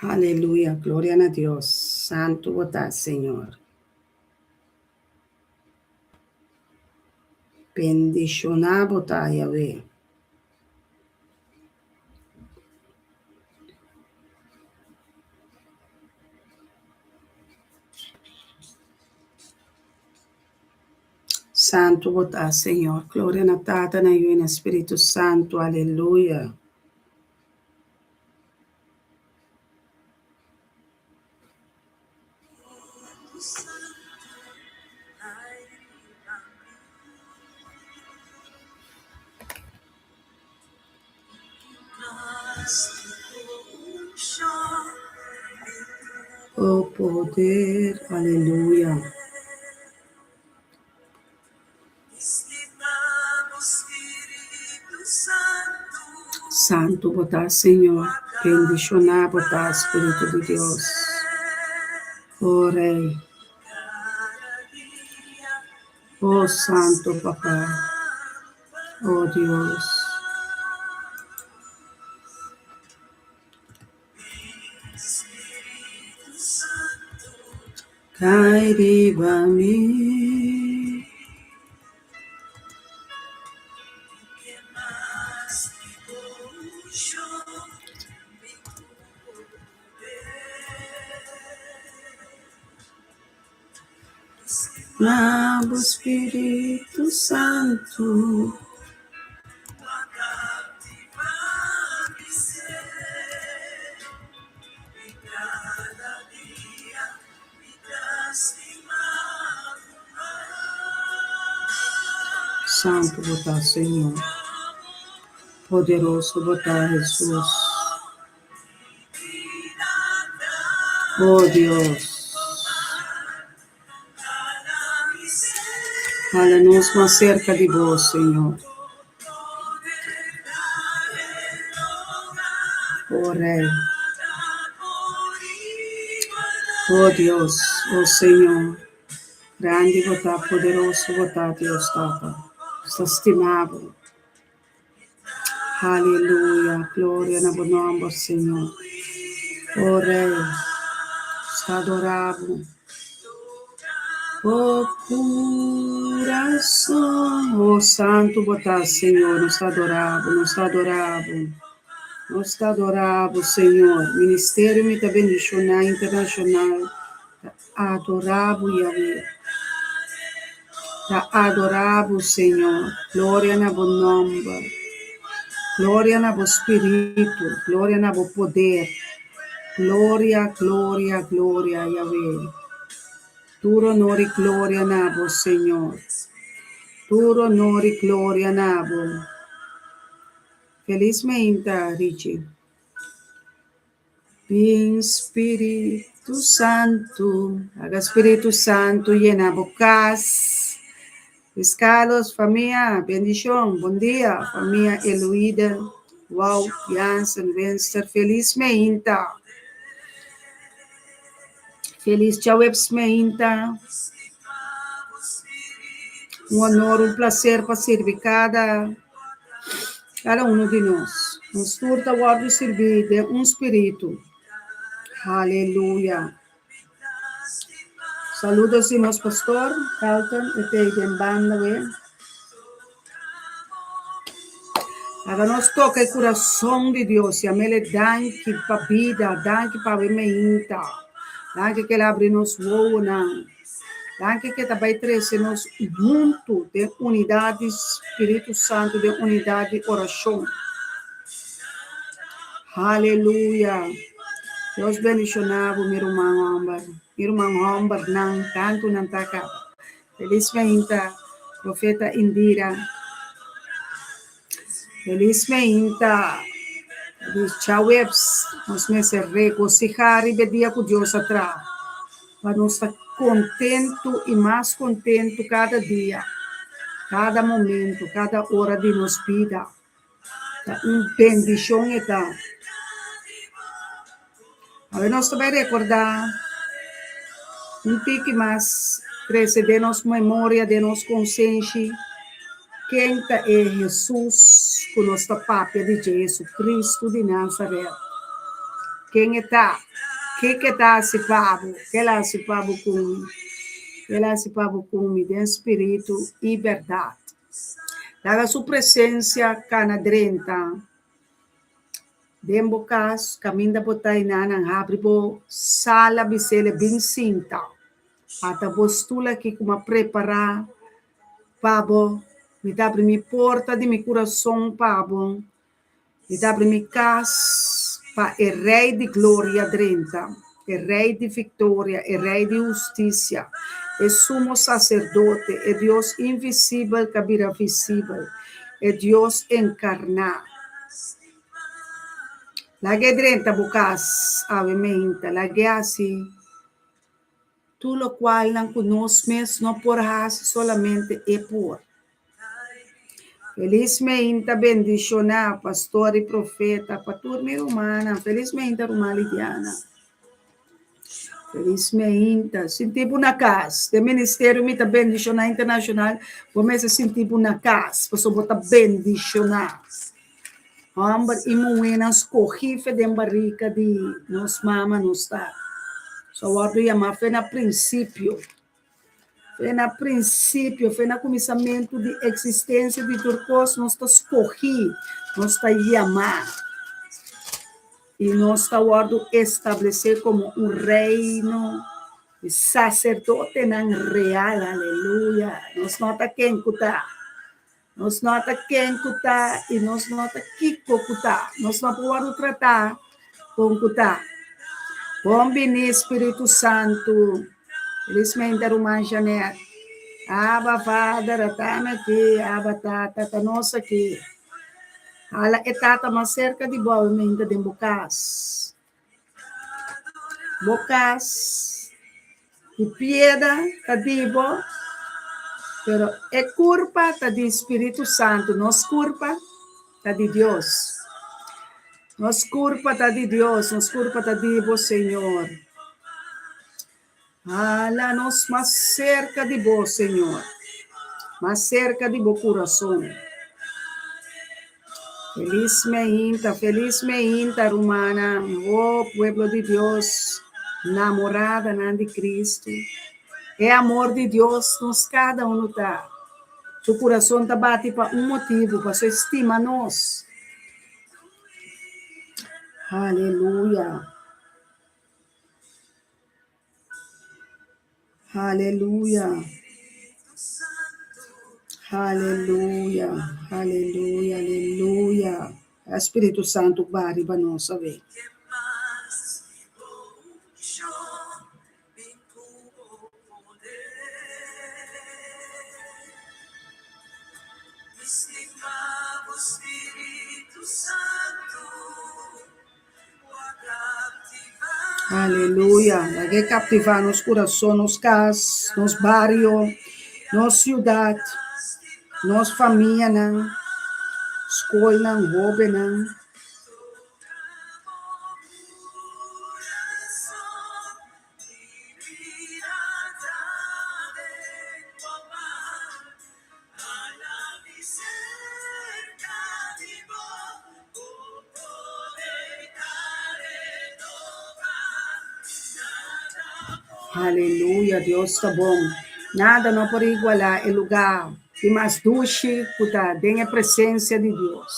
Aleluya, gloria na Dios. Santu bo ta, Señor. Bendishoná bo ta, Yahweh. Santu bo ta, Señor. Gloria na Tata, na Yu i na Spiritu Santu. Aleluya. Oh poder, aleluya. Santu bo ta, Señor, bendishoná bo ta, Spiritu di Dios. Oh Rey, oh Santo Papa, oh Dios. Kai riba mi. Na bo Spiritu Santu. Santu bo ta, Señor. Poderoso bo ta, Hesus. Oh Dios. Hala nos mas serka di bo, Señor. Oh Rey. Oh Dios, oh Señor. Grandi bo ta, poderoso bo ta, Dios Tata. Nos ta stima bo. Haleluya, gloria na bo nomber, Señor. Oh Rey, nos ta adora bo. Bo curason, oh Santo bo ta, Señor, nos ta adora bo, nos ta adora bo. Nos ta adora bo, Señor. Ministerio Mi Ta Bendiciona Internacional ta adora bo, Yahweh. Ta adora bo, Señor. Gloria na bo nomber. Gloria na bo spiritu. Gloria na bo poder. Gloria, gloria, gloria, Yahweh. Tur honor i gloria na bo, Señor. Tur honor i gloria na bo. Felis meinta, Richie. Bin Spiritu Santu, haga Spiritu Santu yena bo kas. Luis Carlos, famia, bendishon, bon dia, famia Eloida, Wout, Jansen, Wenster, felis meinta. Felis djaweps meinta. Un honor, un placer pa sirbi kada kada uno di nos. Nos tur ta wòrdu sirbí den un spiritu. Haleluya. Saludos di nos pastor Elton e ta ei den banda we. Laga nos toka e kurason di Dios, yam'el e danki pa bida, danki pa awe meinta, danki ku el a abri nos wowonan, danki ku e ta bai trese nos huntu den unidat di Spiritu Santu, den unidat di orashon. Haleluya! Dios bendishoná bo mi ruman hòmber, mi ruman hòmbernan, tantu nan ta kaba. Felis meinta, Profeta Indira. Felis meinta, Felis djaweps. Nos mester regosihá riba e dia ku Dios a traha, pa nos ta kontentu i mas kontentu kada dia, kada momentu, kada ora di nos bida. Ta un bendishon e ta. Awe nos ta bai rekordá un tiki mas trese den nos memoria, den nos konsenshi, ken ta e Hesus ku nos ta papia di dje, Jesucristo di Nazaret. Ken e ta? Kiko e ta hasi pa bo? Ke el a hasi pa bo ku mi? Ke el a hasi pa bo ku mi den spiritu i bèrdat. Laga su presensia kana drenta den bo kas, kaminda bo ta enanan, habri bo sala bis'el e bin sinta. Ata bo stul aki ku mi a prepará pa bo. Mi ta abri mi porta di mi kurason pa bo. Mi ta abri mi kas pa e Rei di gloria drenta, e Rei di viktoria, e Rei di hustisia, e Sumo Saserdote, e Dios invisibel ka bira visibel, e Dios enkarná. Laga e drenta bo kas awe meinta, laga e hasi tur lokualnan ku nos mes no por hasi, solamente e por. Felis meinta bendishoná pastor i profeta pa tur mi rumannan felis meinta ruman Lidiana felis meinta sinti bo na kas den ministerio mi ta bendishoná internashonal bo mester sinti bo na kas pasobra bo ta bendishoná hòmber i muhénan skohí fe den barika di nos mama nos tata so a wòrdu yamá fe na prinsipio. Fe na prinsipio, fe na kuminsamentu di eksistensia di tur kos, nos ta skohí, nos ta yamá i nos ta wòrdu establesé komo un reino di saserdotenan real. Aleluya! Nos no ta ken ku ta. Nos no ta ken ku ta i nos no ta kiko ku ta. Nos no por wòrdu tratá kon ku ta. Bon bini Spiritu Santu. Felizmente ruman Jeanette. Abba Vader, atami aki. Abba Tata, ta nos aki. Hala e Tata mas serka di bo awe den bo kas. Bo kas di pieda ta di bo, pero e kurpa ta di Spiritu Santu. Nos kurpa ta di Dios. Nos kurpa ta di Dios, nos kurpa ta di bo, Señor. Hala nos mas serka di bo, Señor, mas serka di bo kurason. Felis meinta, felis meinta, rumannan, oh pueblo di Dios, namoradanan di Cristo. E amor di Dios nos kada unu ta. Su kurason ta bati pa un motibu, pasobra e stima nos. Aleluya. Aleluya. Aleluya. Aleluya. Aleluya. Spiritu Santu ba riba nos awe. Aleluya. Laga e kaptivá nos kurason, nos kas, nos bario, nos siudat, nos famianan, skolnan, hóbennan. Aleluya, Dios ta bon. Nada no por igualá e lugá di mas dushi ku ta den e presensia di Dios.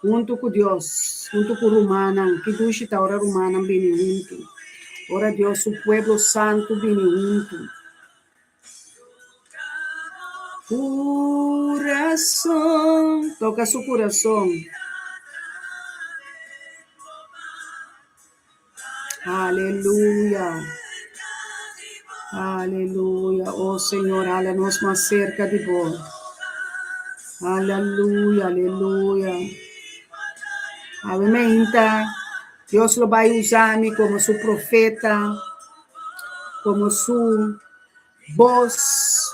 Huntu ku Dios, huntu ku rumannan. Ki dushi ta ora rumannan bini huntu, ora Dios su pueblo santu bini huntu. Kurason, toka su kurason. Aleluya. Aleluya. Oh Señor, hala nos mas cerca di bo. Aleluya, aleluya. Awe meinta, Dios lo bai usa mi como su profeta, como su bos,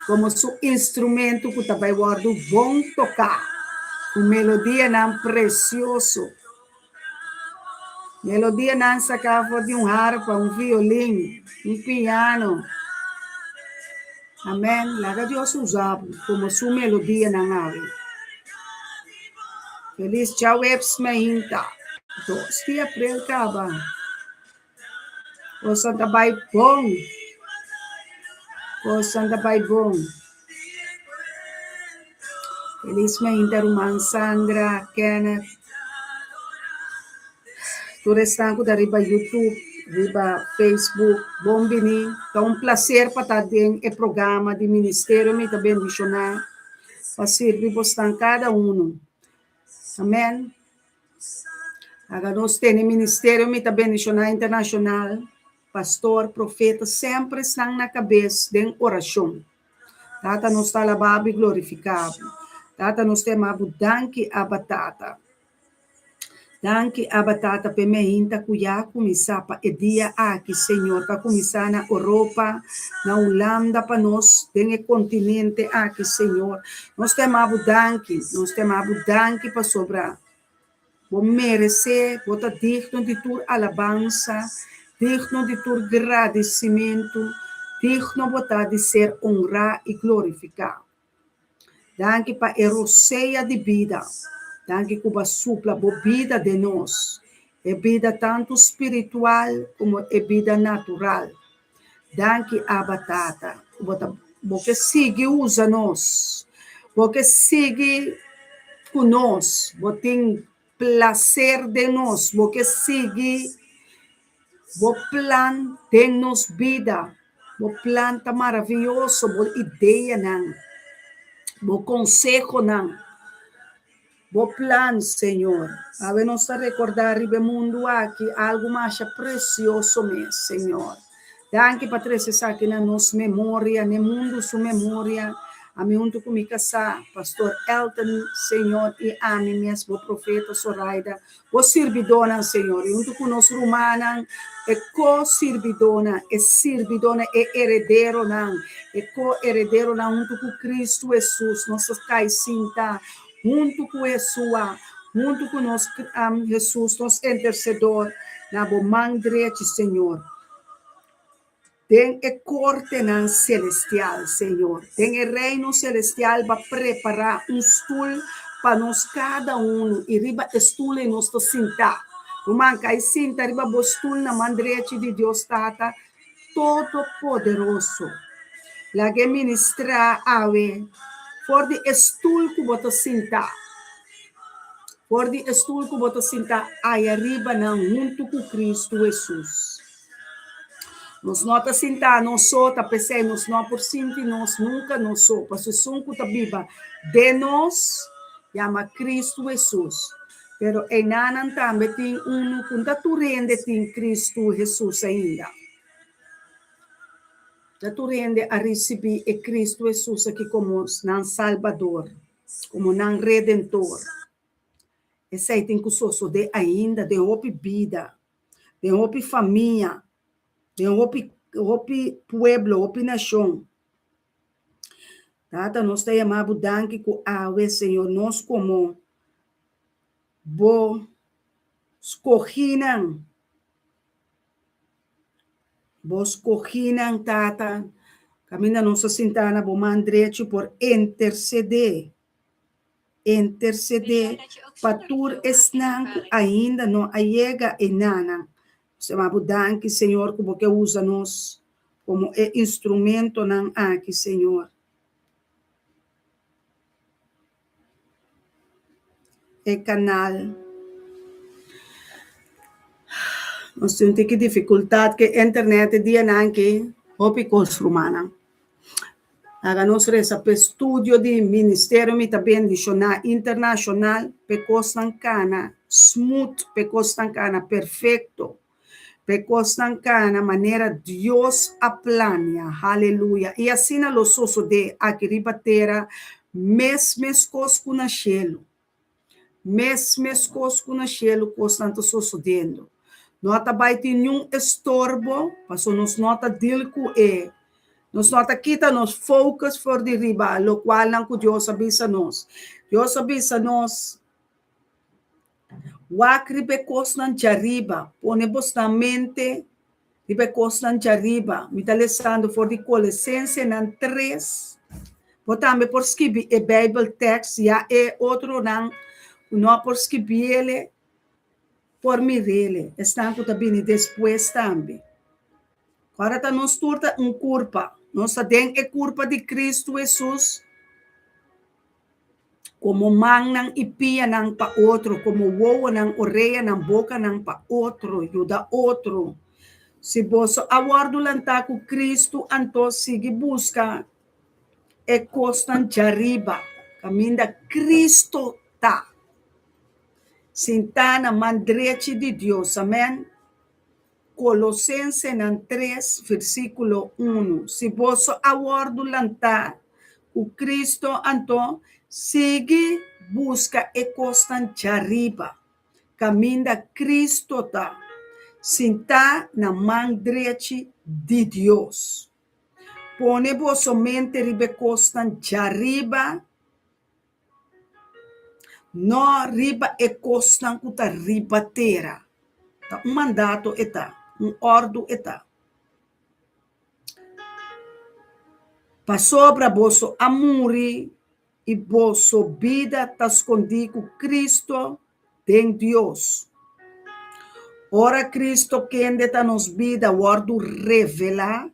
como su instrumento ku ta bai wòrdu bon toká, ku melodianan presioso. Melodianan saká for di un harpa, un violin, un piano. Amèn. Laga Dios usa bo komo su melodianan awe. Felis djaweps mainta. Dos di aprel kaba. Kosnan ta bai bon. Kosnan ta bai bon. Felis mainta ruman Sandra, Kenneth, tur esnan ku ta riba YouTube, riba Facebook, bon bini. Ta un plaser pa ta den e programa di Ministerio Mi Ta Bendishoná pa sirbi bosnan kada unu. Amen. Laga nos tene Ministerio Mi Ta Bendishoná Internashonal, pastor, profeta semper esnan na kabes den orashon. Tata nos ta alabá bo i glorifiká bo. Tata nos ta yama bo danki Abba Tata. Danki Abba Tata p'e meinta ku ya a kuminsá pa e dia aki Señor pa kuminsá na Oropa, na Hulanda pa nos den e kontinente aki Señor. Nos ta yama bo danki, nos ta yama bo danki pasobra bo meresé, bo ta digno di tur alabansa, digno di tur gradisimentu, digno bo ta di ser honrá i glorifiká. Danki pa e rosea di bida. Danki ku bo a supla bo bida den nos, e bida tantu spiritual komo e bida natural. Danki Abba Tata ku bo ta bo ke sigui usa nos, bo ke sigui ku nos, bo tin plaser den nos, bo ke sigui bo plan den nos bida, bo plan ta maravioso, bo ideanan, bo konsehonan. Bo plan, Señor. Awe nos ta rekordá riba e mundu aki algu masha presioso mes, Señor. Danki pa trese esaki na nos memoria, n'e mundu su memoria. Ami huntu ku mi kasá, Pastor Elton, Señor, i ami mes, bo profeta Soraida, bo sirbidónan, Señor, i huntu ku nos rumannan, e ko-sirbidónan, e sirbidónan, e herederonan, e ko-herederonan huntu ku Kristu Hesus, nos ta kai sinta Huntu ku Jesua, huntu ku nos Jesus, nos intercedor, na bo man drechi, Señor. Den e cortenan celestial, Señor, den e reino celestial ba prepara un stul pa nos cada uno y riba e stul ei nos ta sinta. Ruman, kai sinta riba bo stul na man drechi di Dios Tata Todopoderoso. Lag'é ministrá awe for di e stul ku bo ta sintá, for di e stul ku bo ta sintá aya riba nan huntu ku Kristu Hesus. Nos no ta sintá nos so, ta p'esei nos no por sinti nos nunka nos so, pasobra esun ku ta biba den nos yama Kristu Hesus. Pero einanan tambe tin unu ku ta tur hende tin Kristu Hesus ainda. Ta tur hende a risibí e Kristu Hesus aki komo nan Salbador, komo nan Redentor. Esei tin ku sosodé ainda den hopi bida, den hopi famia, den hopi hopi pueblo, hopi nashon. Tata, nos ta yama bo danki ku awe, Señor, nos komo bo skohinan, bo skohinan, Tata, kaminda nos ta sinta na bo man drechi por intersedé, intersedé pa tur esnan ku ainda no a yega enanan. Nos ta yama bo danki, Señor, ku bo ke usa nos komo e instrumentonan aki, Señor. E kanal. Nos tin un tiki difikultat ku e internet e dianan aki, hopi kos rumannan. Laga nos resa p'e studio di Ministerio Mi Ta Bendishoná Internashonal p'e kosnan kana smooth, p'e kosnan kana perfekto. P'e kosnan kana manera Dios a plania. Haleluya! I asina lo sosodé aki riba tera mes meskos ku na shelu. Mes meskos ku na shelu kosnan ta sosodendo. No ta bai tin niun estorbo, pasobra nos no ta deal ku e, nos no ta kita nos focus for di riba lokualnan ku Dios a bisa nos. Dios a bisa nos. Wak riba e kosnan djariba. Pone bosnan mente riba e kosnan djariba. Mi ta lesando for di Kolesensenan tres. Bo tambe por skibi e Bijbeltekst, ya e otronan ku no a por skibiele. por mir'é, esnan ku ta bini despues tambe. Ora ta nos tur ta un kurpa, nos ta den e kurpa di Kristu Hesus komo mannan i pianan pa otro, komo wowonan, oreanan, bokanan pa otro, yuda otro. Si boso a wòrdu lantá ku Kristu, anto sigui buska e kosnan djariba, kaminda Kristu ta, sintá na man drechi di Dios. Amèn. Kolosensenan tres, versíkulo unu, Si boso a wòrdu lantá ku Kristu, anto sigui buska e kosnan djariba, kaminda Kristu ta, sintá na man drechi di Dios. Pone boso mente riba e kosnan djariba, No riba e kosnan ku ta riba tera. Ta un mandato e ta, un òrdu e ta. Pasobra boso a muri i boso bida ta skondí ku Cristo den Dios. Ora Cristo kende ta nos bida wòrdu revelá,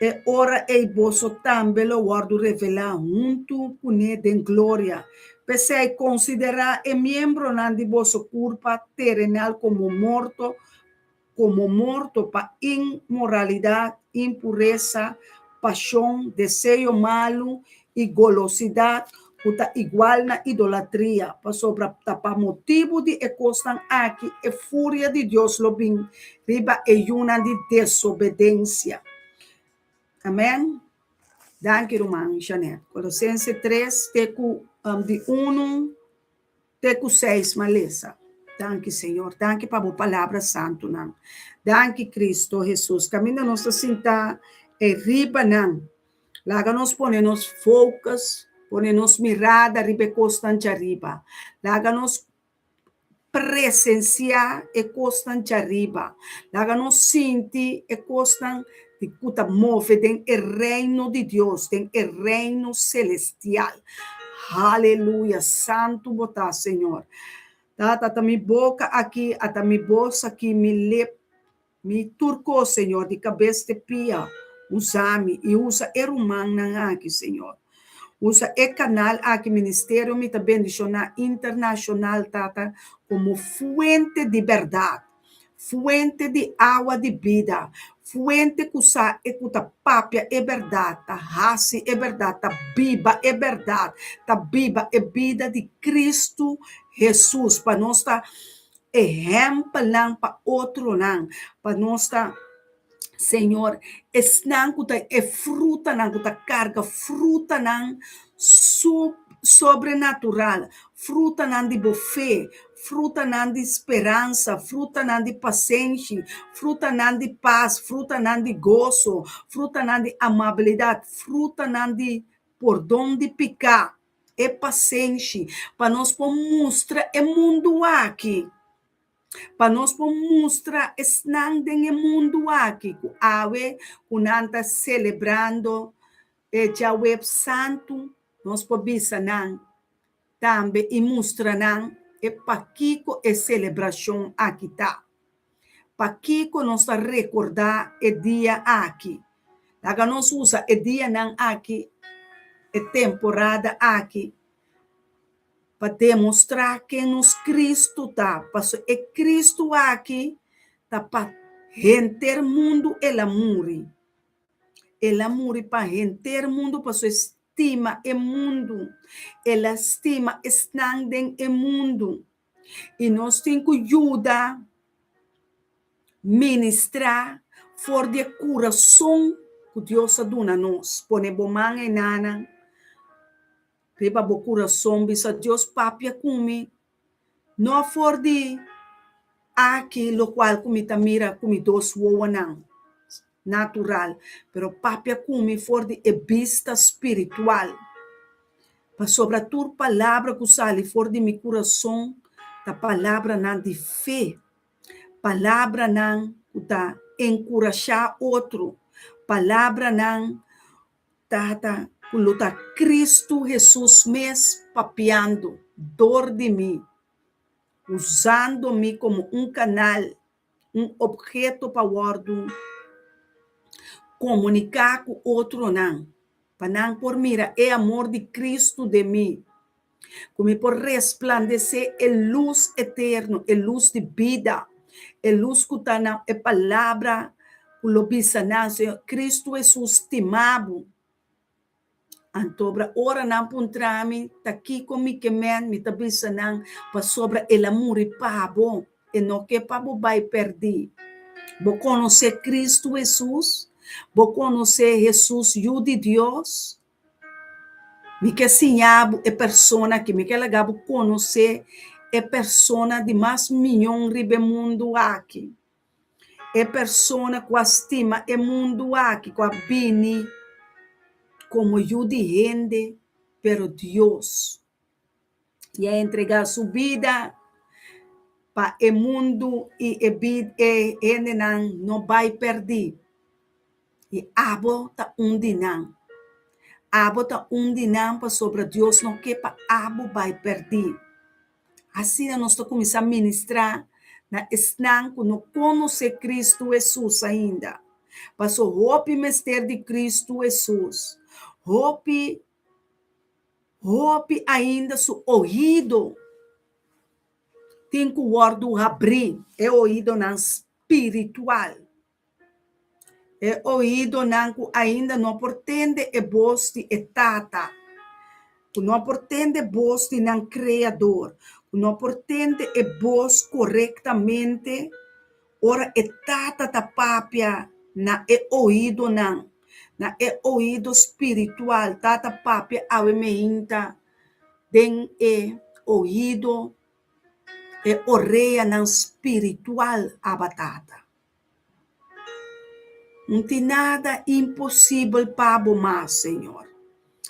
E ora ei boso tambe lo wòrdu revelá huntu kuné den gloria. P'esei, konsiderá e miembronan di boso kurpa terenal komo morto, komo morto pa inmoralidat, impuresa, pashon, deseo malu i golosidat ku ta igual na idolatria, pasobra ta pa motibu di e kosnan aki e furia di Dios lo bin riba e yunan di desobedensia. Amèn. Danki ruman Jeanette. Kolosense tres te ku di unu te ku seis m'a lesa. Danki Señor. Danki pa bo palabra santunan. Danki Cristo Hesus. Kaminda nos ta sinta e riba nan. Laga nos pone nos focus, pone nos mirada riba e kosnan djariba. Laga nos presensiá e kosnan djariba. Laga nos sinti e kosnan di ku ta move den e reino di Dios, den e reino selestial. Haleluya! Santu bo ta, Señor. Tata, ta mi boka aki, ata mi bos aki, mi lep Mi tur kos, Señor, di kabes te pia, usa mi i usa e rumannan aki, Señor. Usa e kanal aki, Ministerio Mi Ta Bendishoná Internashonal, Tata, komo fuente di bèrdat, fuente di awa di bida, fuente ku sa e ku ta papia e bèrdat, ta hasi e bèrdat, ta biba e bèrdat, ta biba e bida di Kristu Hesus, pa nos ta ehèmpelnan pa otronan, pa nos ta, Señor, esnan ku ta e frutanan, ku ta karga frutanan sobrenatural, frutanan di bo fe, frutanan di speransa, frutanan di pasenshi, frutanan di pas, frutanan di goso, frutanan di amabilidat, frutanan di pordon di piká. e pasenshi pa nos por mustra e mundu aki, pa nos por mustra esnan den e mundu aki ku awe ku nan ta selebrando e djaweps santu, nos por bisa nan tambe i mustra nan e pakiko e selebrashon aki ta. Pakiko nos ta rekordá e dia aki? Laga nos usa e dianan aki, e temporada aki, pa demostrá ken nos Kristu ta, pasobra e Kristu aki ta pa henter mundu el a muri. El a muri pa henter mundu pasobra e stima e mundu, el a stima esnan den e mundu. I nos tin ku yuda ministrá for di e kurason ku Dios a duna nos. Pone bo man enanan riba bo kurason, bisa Dios papia ku mi, no for di aki lokual ku mi ta mira ku mi dos wowonan natural, pero papia ku mi for di e bista spiritual. Pasobra tur palabra ku sali for di mi kurason ta palabranan di fe, palabranan ku ta enkurashá otro, palabranan Tata ku lo ta Kristu Hesus mes papiando dor di mi. Usando mi komo un kanal, un opheto pa wòrdu komuniká ku otronan, pa nan por mira e amor di Kristu den mi, ku mi por resplandesé e lus eterno, e lus di bida, e lus ku ta na e palabra ku lo bisa nan, Señor, Kristu Hesus stima bo. Antobra ora nan puntra mi ta kiko mi ke men, mi ta bisa nan, pasobra el a muri pa bo, e no ke pa bo bai pèrdí. Bo konosé Kristu Hesus? Bo konosé Hesus Yu di Dios? Mi ke siña bo e persona aki, mi ke laga bo konosé e persona di mas mion riba e mundu aki. E persona ku a stima e mundu aki ku a bini komo yu di hende, pero Dios i a entregá su bida pa e mundu i e e hendenan no bai pèrdí. I abo ta un di nan. Abo ta un di nan pasobra Dios no ke pa abo bai pèrdí. Asina nos ta kuminsá ministrá na esnan ku no konosé Kristu Hesus ainda. Paso hopi mester di Kristu Hesus. Hopi, hopi ainda su oido tin ku wòrdu habrí, e oidonan spiritual. E oidonan ku ainda no por tende e bos di e Tata, ku no por tende bos di nan Kreador, ku no por tende e bos korektamente ora e Tata ta papia na e oidonan, na e oido spiritual. Tata papia awe meinta den e oido, e oreanan spiritual, Abba Tata. No tin nada imposibel pa bo mas, Señor.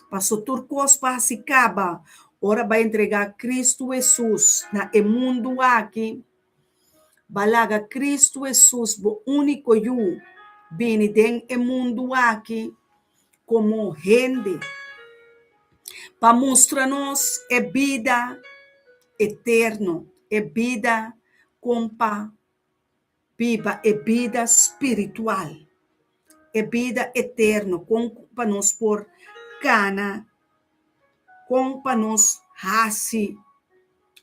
Paso tur kos pa hasi kaba ora bo a entregá Kristu Hesus na e mundu aki. Bo a laga Kristu Hesus, bo úniko Yu, bini den e mundu aki komo hende pa mustra nos e bida eterno, e bida kon pa Biba e bida spiritual, e bida eterno, kon pa nos por kana, kon pa nos hasi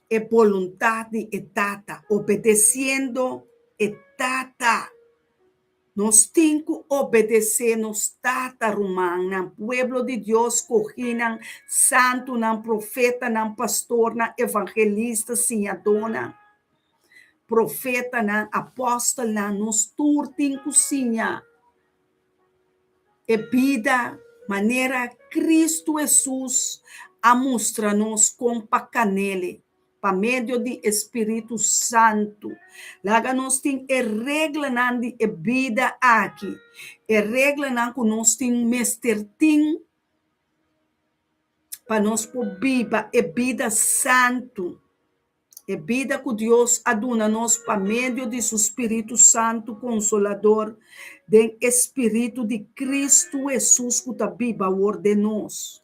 e boluntat di e Tata, obedesiendo e Tata. Nos tin ku obedesé nos Tata, rumannan, pueblo di Dios, skohínan, santunan, profetanan, pastornan, evangelista, siñadónan. Profetanan, apòstelnan, nos tur tin ku siña e bida manera Kristu Hesus a mustra nos kon pa kanele pa medio di e Spiritu Santu. Laga nos tin e reglanan di e bida aki, e reglanan ku nos tin mester tin pa nos por biba e bida santu. E bida ku Dios a duna nos pa medio di su spiritu santu konsolador den e spiritu di Kristu Hesus ku ta biba awor den nos.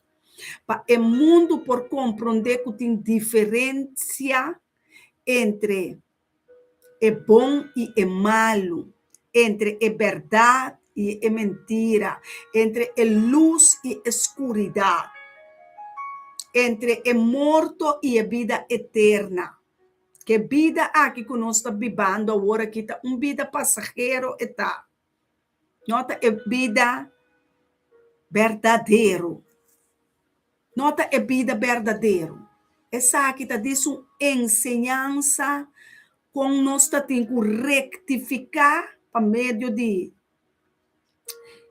Pa e mundu por komprondé ku tin diferensia entre e bon i e malu, entre e bèrdat i e mentira, entre e lus i e skuridat, entre e morto i e bida eterna. Ke bida aki ku nos ta bibando awor aki ta un bida pasahero e ta, no ta e bida berdadero. No ta e bida berdadero. Esaki ta di su enseñansa kon nos ta tin ku rektifiká pa medio di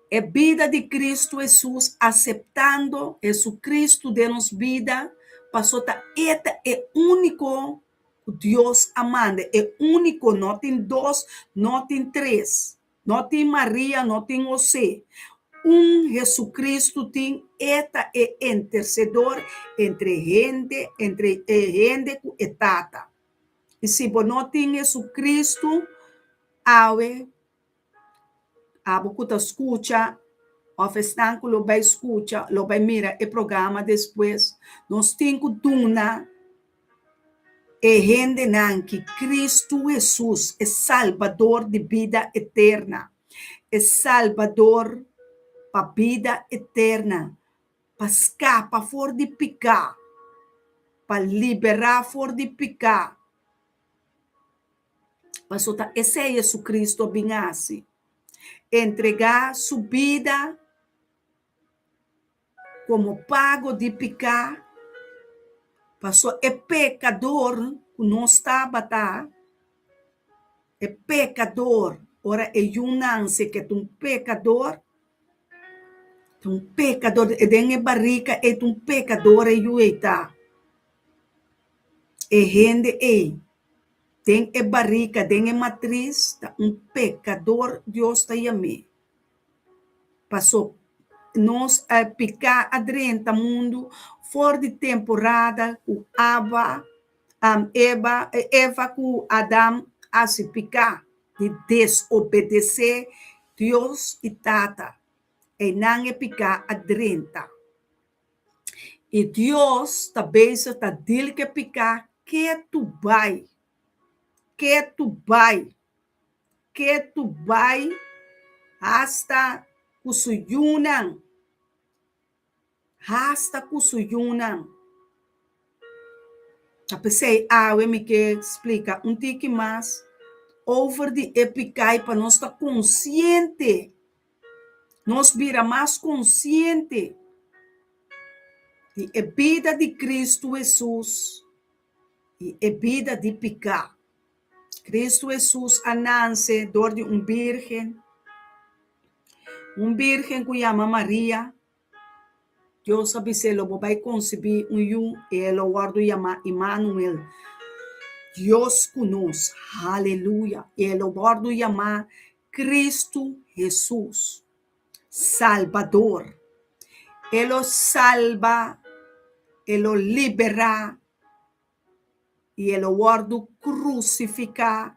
e bida di Kristu Hesus, aseptando Hesukristu den nos bida, paso ta e ta e úniko ku Dios a manda, e úniko, no tin dos, no tin tres. No tin Maria, no tin José. Un Jesucristo tin, e ta e intercedor entre hende, entre e hende cu e Tata. Y si bo no tin Jesucristo, awe, abo cu ta scucha of esnan cu lo bay scucha, lo bay mira e programa despues, nos tin cu duna. E hendenan ki Kristu Hesus, e Salbador di bida eterna, e Salbador pa bida eterna, pa skapa for di piká, pa liberá for di piká, Paso ta esei Jesucristo a bin hasi, entregá su bida komo pago di piká, paso e pekador ku nos tabata, e pekador, ora e yu nanse ke ta un pekador, ta un pekador, den e barika ei ta un pekador e yu ei ta. E hende ei den e barika, den e matris, ta un pekador Dios ta yam'é. Paso nos a piká a drenta mundu for di temporada ku Ava, Eva, Eva ku Adam hasi piká di desobedesé Dios i Tata. Einan e piká a drenta. I Dios ta bezig ta dil ku e piká ketu bai, ketu bai, ketu bai hasta ku su yunan, hasta ku su yunan. Ta p'esei awe mi ke splika un tiki mas over di e piká i pa nos ta konsiente. Nos bira mas konsiente di e bida di Kristu Hesus i e bida di piká. Kristu Hesus a nanse dor di un bírgen, un bírgen ku yama Maria. Dios a bis'é, Lo bo bai konsibí un yu i e lo wòrdu yamá Imanuel, Dios ku nos. Haleluya! I e lo wòrdu yamá Kristu Hesus, Salbador. E lo salba, e lo liberá i e lo wòrdu krusifiká,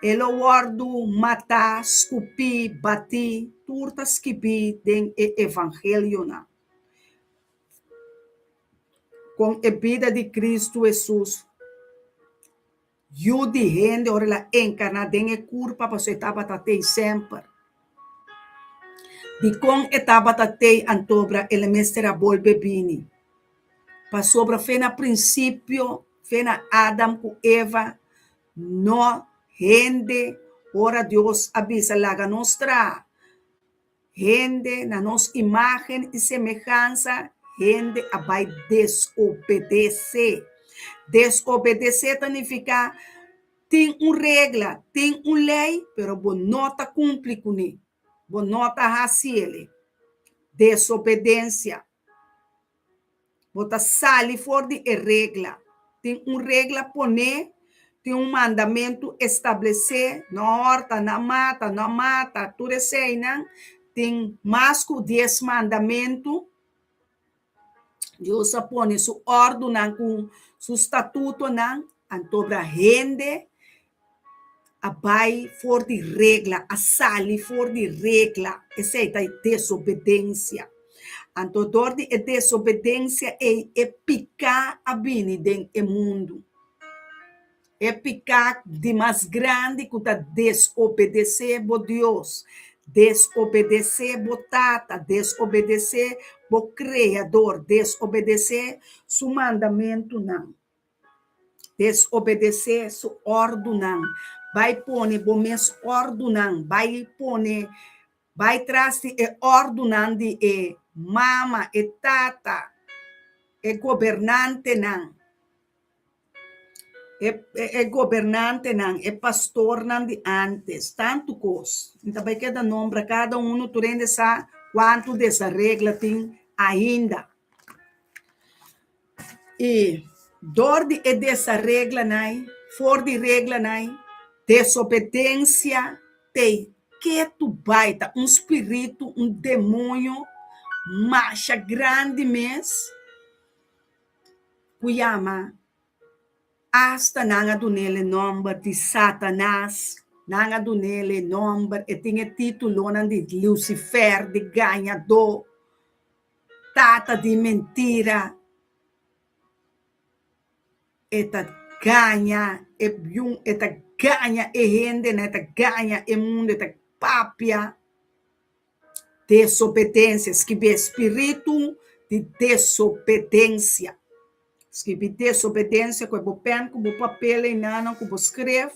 e lo wòrdu matá, skupí, batí, tur ta skibí den e evangelionan. Kon e bida di Kristu Hesus Yu di hende ora el a enkarná den e kurpa pasobra e tabata tei semper. Dikon e tabata tei antobra el mester a bolbe bini? Pasobra fe na prinsipio, fe na Adam ku Eva, no hende ora Dios a bisa laga nos traha Hende na nos imágen i semehansa, hende a bai desobedesé. Desobedesé ta nifiká tin un regla, tin un lei, pero bo no ta kumpli kuné, bo no ta hasi el'e. Desobedensia. Bo ta sali for di e regla. Tin un regla poné, tin un mandamentu establesé, no hòrta, no mata, no mata, tur eseinan. Tin mas ku dies mandamentu. Dios a pone su òrdunan ku su statutonan, antobra hende a bai for di regla, a sali for di regla, esei ta e desobedensia. Anto dor di e desobedensia ei e piká a bini den e mundu. E piká di mas grandi ku ta desobedesé bo Dios, desobedesé bo Tata, desobedesé bo Kreador, desobedesé su mandamentunan. Desobedesé su òrdunan, bai pone bo mes òrdunan, bai pone, bai tras di e òrdunan di e mama, e tata, e gobernantenan, e e gobernantenan, e pastornan di ántes, tantu kos. Mi ta bai keda nombra kada unu, tur hende sa kuantu desaregla tin ainda. I dor di e desareglanai, for di reglanai, desobedensia t'ei ketu bai, ta un spiritu, un demoño masha grandi mes ku yama, asta nan a dun'el e nòmber di Satanas, nan a dun'el e nòmber, e tin e titulonan di Lucifer, di gañadó. Tata di mentira. E ta gaña e yun, e ta gaña e hendenan, e ta gaña e mundu, e ta papia desobedensia. Skibi e spiritu di desobedensia. Skibi desobedensia ku e bo pèn ku bo papel einanan ku bo skref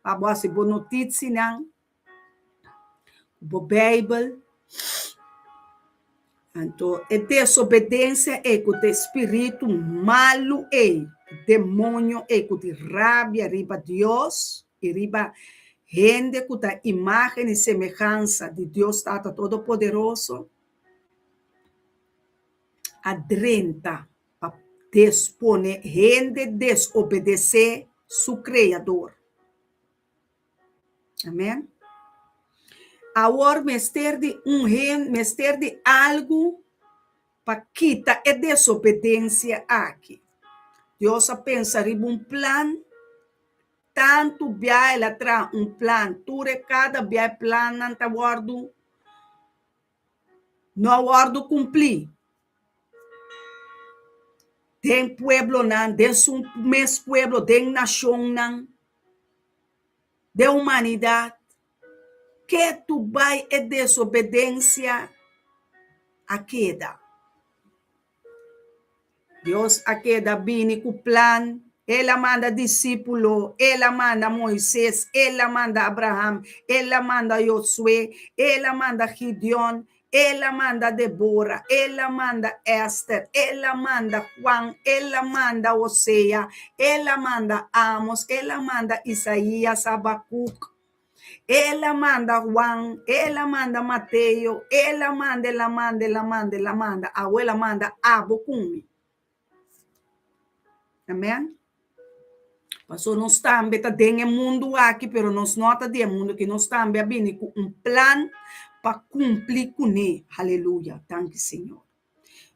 pa bo hasi bo notitsianan. Bo Bijbel. Anto e desobedensia ei ku ta e spiritu malu ei, demonio ei ku tin rabia riba Dios i riba hende ku ta imágen i semehansa di Dios Tata Todopoderoso, a drenta pa despone hende desobedesé su Kreador. Amen. Awor mester di un hen, mester di algu pa kita e desobedensia aki. Dios a pensa riba un plan, tantu bia el a traha un plan, tur e kada bia e plannan ta wòrdu no a wòrdu kumplí den pueblonan, den su mes pueblo, den nashonnan, den humanidat. Ketu bai e desobedensia a keda. Dios a keda bini ku plan. El a manda disípulo, el a manda Moises, el a manda Abraham, el a manda Josué, el a manda Gideon, el a manda Debora, el a manda Ester, el a manda Juan, el a manda Hosea, el a manda Amos, el a manda Isaías, Habacuc. El a manda Juan, el a manda Mateo, el a manda, el a manda, el a manda, el a manda, awo el a manda abo ku mi. Amen. Paso nos tambe ta den e mundu aki, pero nos no ta di e mundu aki. Nos tambe a bini ku un plan pa kumpli kuné. Haleluya. Danki Señor.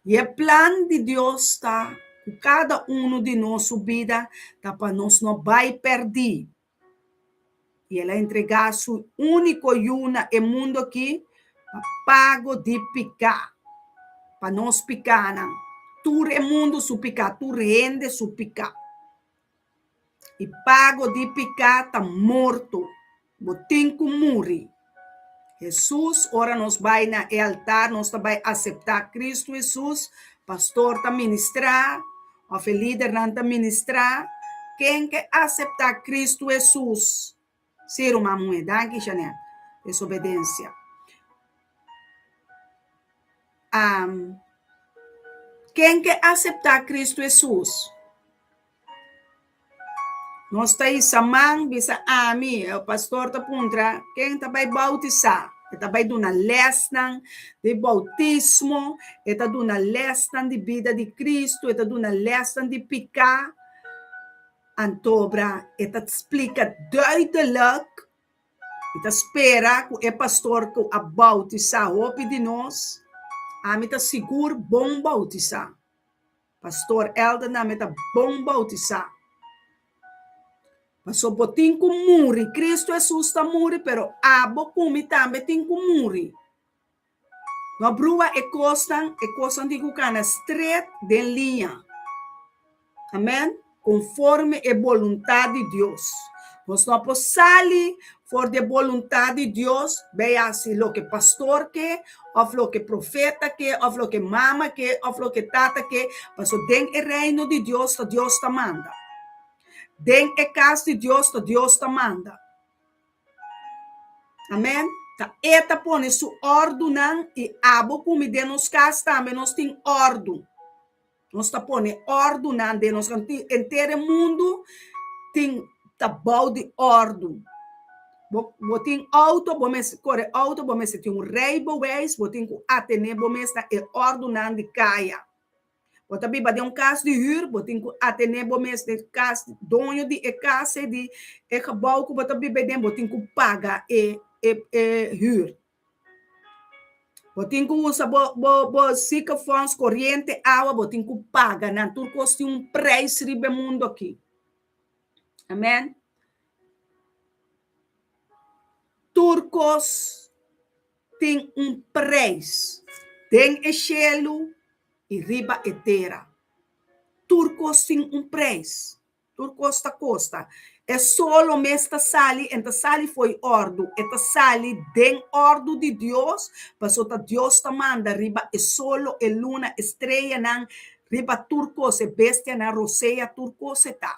I e plan di Dios ta ku kada unu di nos su bida ta pa nos no bai pèrdí. I el a entregá su úniko Yu na e mundu akí pa pago di piká, pa nos pikánan, tur e mundu su piká, tur hende su piká. I pago di piká ta morto, bo tin ku muri. Hesus, ora nos bai na e altar, nos ta bai aseptá Kristu Hesus, pastor ta ministrá, òf e lidernan ta ministrá, ken ke aseptá Kristu Hesus, sí ruman muhé, danki Jeanette, desobedensia, ken ke aseptá Kristu Hesus? Nos ta hisa man bisa ami, e pastor ta puntra ken ta bai bautisá. E ta bai duna lèsnan di boutismo, e ta duna lèsnan di bida di Kristu, e ta duna lèsnan di piká. Antobra e ta splika duidelijk, mi ta spera ku e pastor ku a boutisá hopi di nos, ami ta sigur bon boutisá. Pastor Elder Name ta bon bautisá. Paso bo tin ku muri. Cristo Hesus ta muri, pero abo ku mi tambe tin ku muri. No brua e kosnan, e kosnan tin ku kana stret den liña. Amen. Konforme e boluntat di Dios. Nos no por sali for di e boluntat di Dios bay hasi loke pastor ke, òf loke profeta ke, òf loke mama ke, òf loke tata ke, pasobra den e reino di Dios ta Dios ta manda. Den e kas di Dios ta Dios ta manda. Amen. Ta e ta pone su òrdunan i abo ku mi den nos kas tambe nos tin òrdu. Nos ta pone òrdunan den nos kantu. Henter e mundu tin ta bou di òrdu. Bo bo tin outo, bo mester kore outo, bo mester tin un rijbewijs, bo tin ku atené bo mes na e òrdunan di kaya. Bo ta biba den un kas di hür, bo tin ku atené bo mes den kas, doño di e kas ei, di e gebou ku bo ta biba aden, bo tin ku paga e e e hür. Bo tin ku usa bo bo bo ziekenfonds, koriente, awa, bo tin ku paga nan. Tur kos tin un prijs riba e mundo aki. Amen. Tur kos tin un prijs den e shelu i riba e tera. Tur kos tin un prijs. Tur kos ta kosta. E solo mes ta sali, en ta sali fo'i òrdu. E ta sali den òrdu di Dios, pasobra ta Dios ta manda riba e solo, e luna, e streanan, riba tur kos, e bestianan, rosea, tur kos e ta.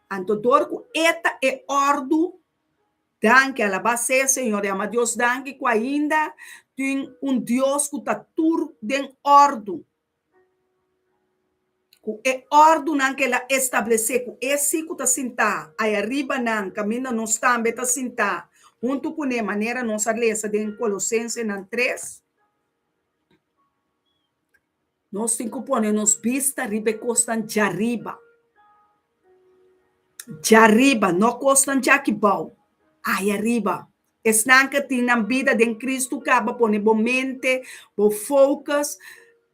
Anto dor ku e ta e òrdu, danki, alabá sea Señor, yama Dios danki ku ainda tin un Dios ku ta tur den òrdu. Ku e òrdunan ku el a establesé, ku e sí ku ta sintá ayariba nan, kaminda nos tambe ta sintá huntu kuné, manera nos a lesa den Kolosensenan tres, nos tin ku pone nos bista riba e kosnan djariba. Djariba, no kosnan djaki bou, ayariba. Esnan ke tin nan bida den Cristo kaba pone bo mente, bo focus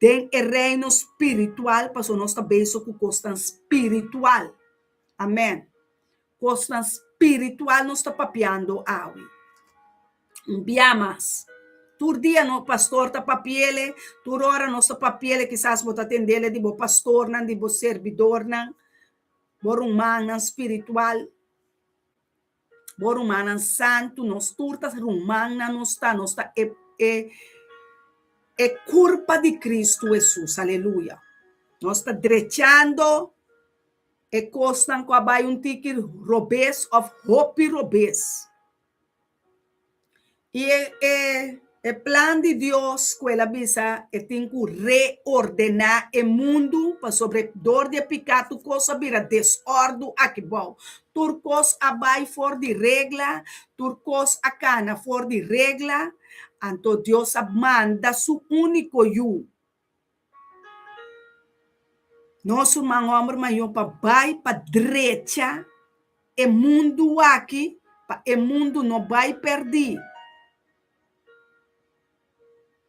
den e reino spiritual pasobra nos ta bezig ku kosnan spiritual. Amen. Kosnan spiritual nos ta papiando awe. Un bia mas. Tur dia no pastor ta papiele, tur ora nos ta papiele, kisas bo ta tendele di bo pastornan, di bo servidornan, bo rumannan spiritual. Bo rumannan santu, nos tur ta rumannan nos ta, nos ta e e e kurpa di Kristu Hesus, aleluya. Nos ta drechando e kosnan ku a bai un tiki robes òf hopi robes. I e e e plan di Dios ku el a bisa e tin ku reordená e mundu pasobra e dor di e piká tur kos a bira desòrdu aki bou. Tur kos a bai for di regla, tur kos a kana for di regla, anto Dios a manda su úniko yu, Nos ruman hòmber mayó pa bai pa drecha e mundu aki pa e mundu no bai pèrdí,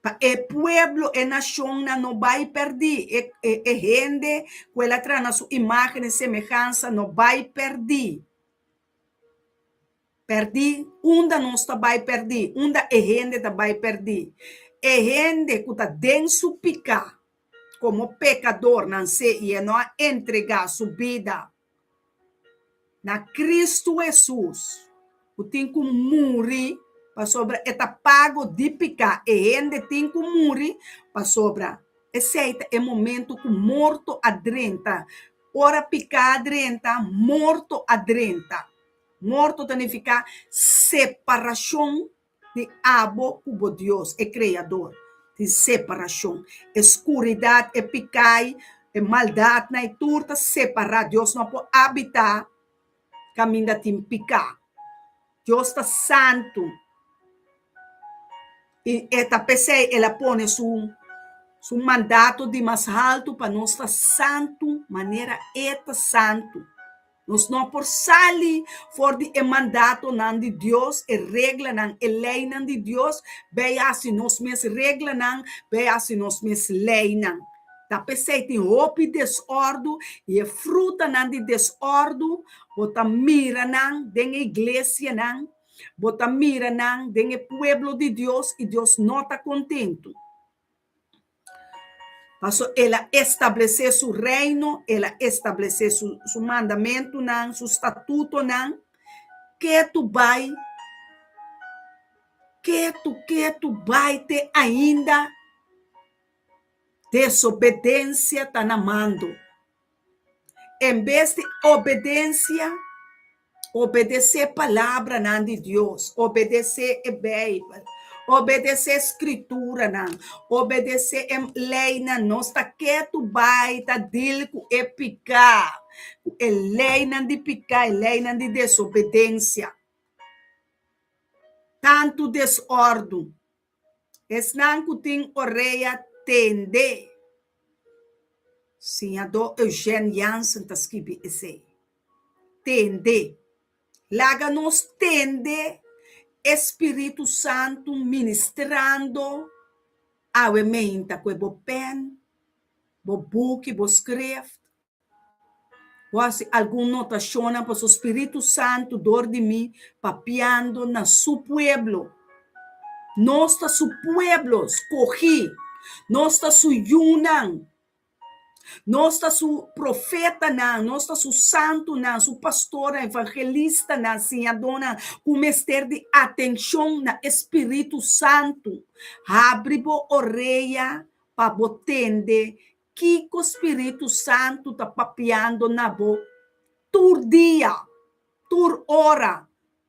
pa e pueblo, e nashonnan no bai pèrdí, e e hende ku el a traha na su imágen i semehansa no bai pèrdí. Pèrdí, unda nos ta bai pèrdí? Unda e hende ta bai pèrdí? E hende ku ta den su piká komo pekador nansé i e no a entregá su bida na Kristu Hesus ku tin ku muri pasobra e ta pago di piká, e hende tin ku muri pasobra esei ta e momento ku morto a drenta. Ora piká a drenta, morto a drenta. Morto ta nifiká separashon di abo ku bo Dios, e Kreador. Tin separashon. E skuridat, e pikai, e maldatnan, e tur ta separá. Dios no por abitá kaminda tin piká. Dios ta santu. I e ta p'esei el a pone su su mandato di mas haltu pa nos ta santu manera e ta santu. Nos no por sali for di e mandatonan di Dios, e reglanan, e leinan di Dios, bay hasi nos mes reglanan, bay hasi nos mes leinan. Ta p'esei tin hopi desòrdu i e frutanan di desòrdu bo ta mira nan den e iglesianan, bo ta mira nan den e pueblo di Dios i Dios no ta kontentu. Paso el a establesé su reino, el a establesé su su mandamentunan, su statutonan. Ketu bai, ketu, ketu bai te ainda desobedensia ta na mando. En bes di obedensia, obedesé palabranan di Dios, obedesé e Beibel, obedesé Skrituranan, obedesé e leinan, nos ta ketu bai ta dil ku e piká, ku e leinan di piká, e leinan di desobedensia. Tantu desòrdu. Esnan ku tin orea tende. Siñadó Eugène Jansen ta skibi esei. Tende. Laga nos tende e Spiritu Santu ministrando awe meinta ku e bo pèn, bo buki, bo skrift. Bo hasi algun notashonnan pasobra Spiritu Santu dor di mi papiando na Su pueblo. Nos ta Su pueblo skohí. Nos ta Su yunan. Nos ta su profetanan, nos ta su santunan, su pastornan, evangelistanan, siñadónan ku mester di atenshon na e Spiritu Santu. Habri bo orea pa bo tende kiko Spiritu Santu ta papiando na bo tur dia, tur ora,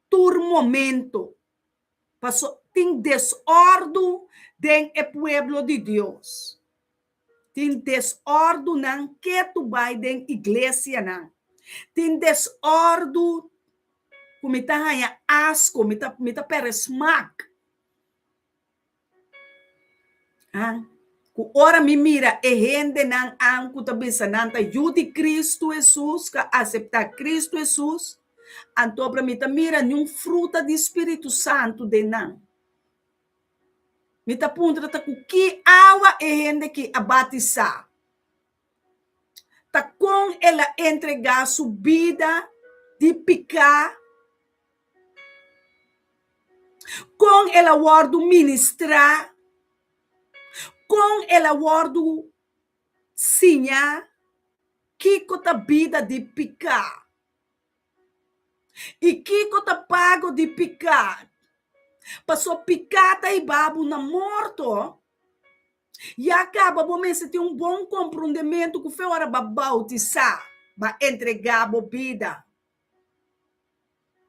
tur momento. Paso tin desòrdu den e pueblo di Dios. Tin desòrdunan ketu bai den iglesianan. Tin desòrdu ku mi ta haña asko, mi ta mi ta pèrdè smak. An, ku ora mi mira e hendenan an ku ta bisa nan ta yu di Kristu Hesus, ku a aseptá Kristu Hesus, anto ora mi ta mira niun fruta di Spiritu Santu den nan. Mi ta puntra ta ku ki awa e hende ki a batisá? Ta kon el a entregá su bida di piká? Kon el a wòrdu ministrá? Kon el a wòrdu siñá kiko ta bida di piká? I kiko ta pago di piká? Pasobra piká ta hiba bo na morto. Ya kaba bo mester tin un bon komprondementu ku fe ora bo a boutisá, bo a entregá bo bida.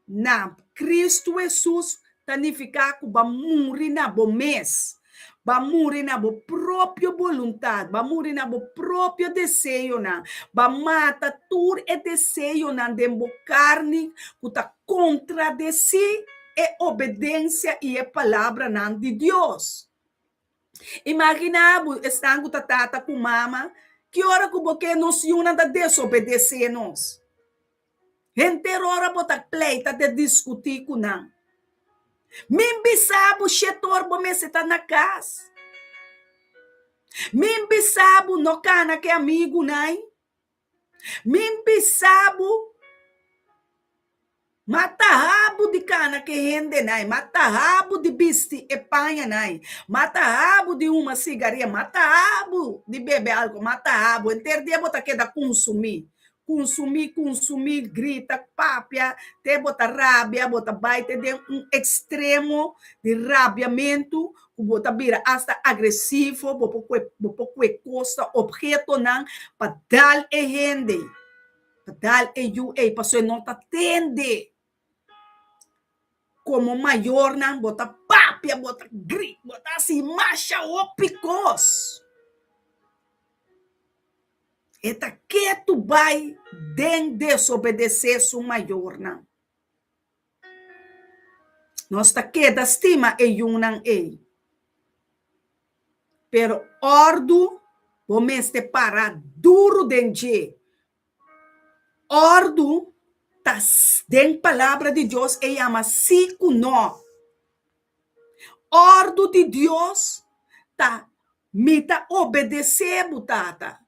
Na Kristu Hesus ta nifiká ku bo a muri na bo mes, bo a muri na bo propio boluntat, bo a muri na bo propio deseonan, bo a mata tur e deseonan den bo karni ku ta kontradesí e obedensia i e palabranan di Dios. Imaginá bo esnan ku ta tata ku mama, ki ora ku bo ke nos yunan ta desobedesé nos? Henter ora bo ta pleita te diskutí ku nan. Min bisa bo shetor bo mester ta na kas. Min bisa bo no kana ku e amigunan. Min bisa bo ma taha bo di kana ku e hendenan, ma taha bo di bisti e pañanan, ma taha bo di huma sigaria, ma taha bo di bebe alkohol, ma taha bo. Henter dia bo ta keda kunsumí. Kunsumí, kunsumí, grita, papia, te bo ta rabia, bo ta bai te den un ekstremo di rabiamentu ku bo ta bira asta agresivo, bo por kue bo por kue kos ta ophetonan pa dal e hende, pa dal e yu ei pasobra e no ta tende. Komo mayornan bo ta papia, bo ta grita, bo ta hasi masha hopi kos. E ta ketu bai den desobedesé su mayornan. Nos ta keda stima e yunan ei. Pero òrdu bo mester para duru den dje. Òrdu ta den Palabra di Dios e yama sí ku nò. Òrdu di Dios ta Mi ta obedesé bo, Tata.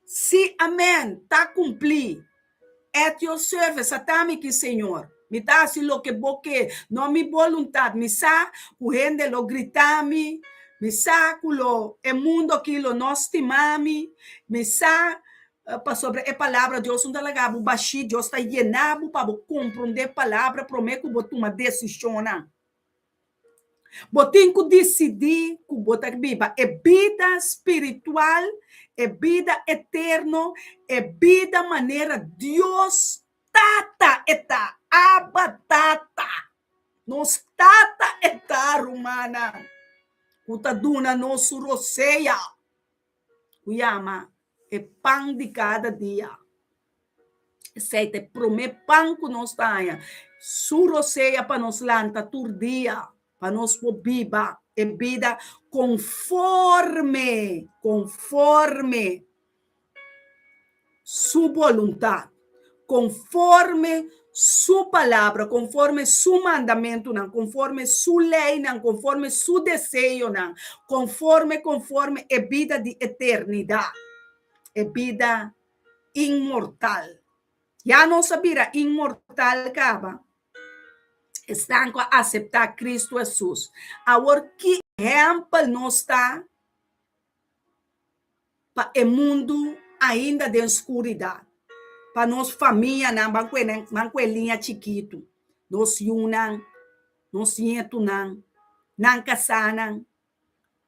Sí, amèn, ta kumplí. At your service, a ta mi ki, Señor. Mi ta hasi loke bo ke, no mi boluntat. Mi sa ku hende lo grita mi, mi sa ku lo e mundu aki lo no stima mi, mi sa pasobra e palabra Dios no ta laga bo bashí, Dios ta yena bo pa bo komprondé palabra promé ku bo tuma desishonnan. Bo tin ku disidí ku bo ta biba e bida spiritual, e bida eterno, e bida manera Dios Tata e ta, Abba Tata. Nos Tata e ta, rumannan, ku ta duna nos su rosea. ku yama e pan di kada dia. Esei ta e promé pan ku nos ta haña. Su rosea pa nos lanta tur dia, pa nos por biba e bida konforme, konforme su boluntat, konforme su palabra, konforme su mandamentunan, konforme su leinan, konforme su deseonan, konforme, konforme e bida di eternidat, e bida inmortal. Ya nos a bira inmortal kaba, esnan ku a aseptá Kristu Hesus. Awor ki ehèmpel nos ta? pa e mundu ainda den skuridat. Pa nos famianan, ban kue nan, ban kue liña chikitu, nos yunan, nos ñetunan, nan kasánan,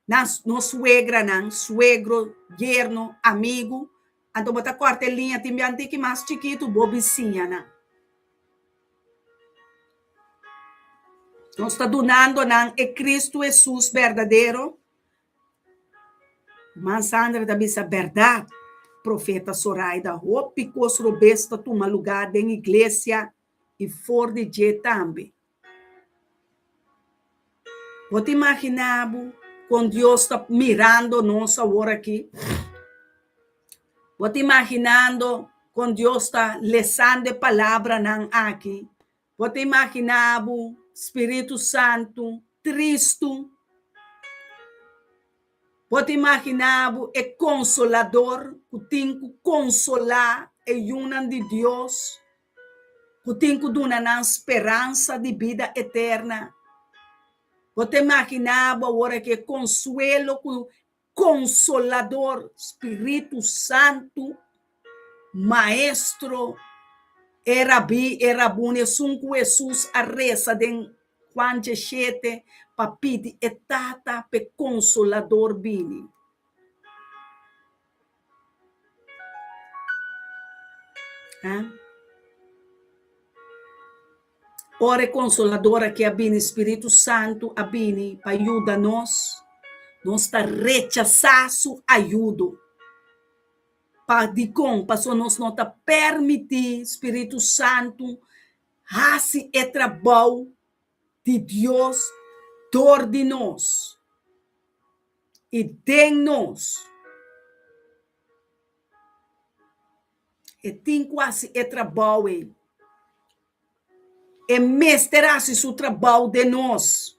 nan, nos suegranan, suegro, yerno, amigu. Anto bo ta kòrta e liña tin bian tiki mas chikitu, bo bisiñanan. Nos ta dunando nan e Cristo Hesus berdadero. Ruman Sandra ta bisa berdad, Profeta Soraida, hopi kos robes ta tuma lugá den iglesia i for di dje tambe. Bo ta imaginá bo kon Dios ta mirando nos awor aki? Bo ta imaginando kon Dios ta lesando e palabranan aki? Bo ta imaginá bo Spiritu Santu tristu? Bo ta imaginá bo e Konsolador ku tin ku konsolá e yunan di Dios, ku tin ku duna nan speransa di bida eterna? Bo ta imaginá bo awor aki e konsuelo ku Konsolador, Spiritu Santu, Maestro, e Rabí, e Rabuni, esun ku Hesus a resa den Juan djeshete pa pidi e Tata p'e Konsolador bini. Ora e Konsolador aki a bini, Spiritu Santu a bini pa yuda nos, nos ta rechasá su ayudo. Pa dikon? Pasobra nos no ta permití Spiritu Santu hasi e trabou di Dios dor di nos i den nos. E tin ku hasi e trabou ei. E mester hasi su trabou den nos.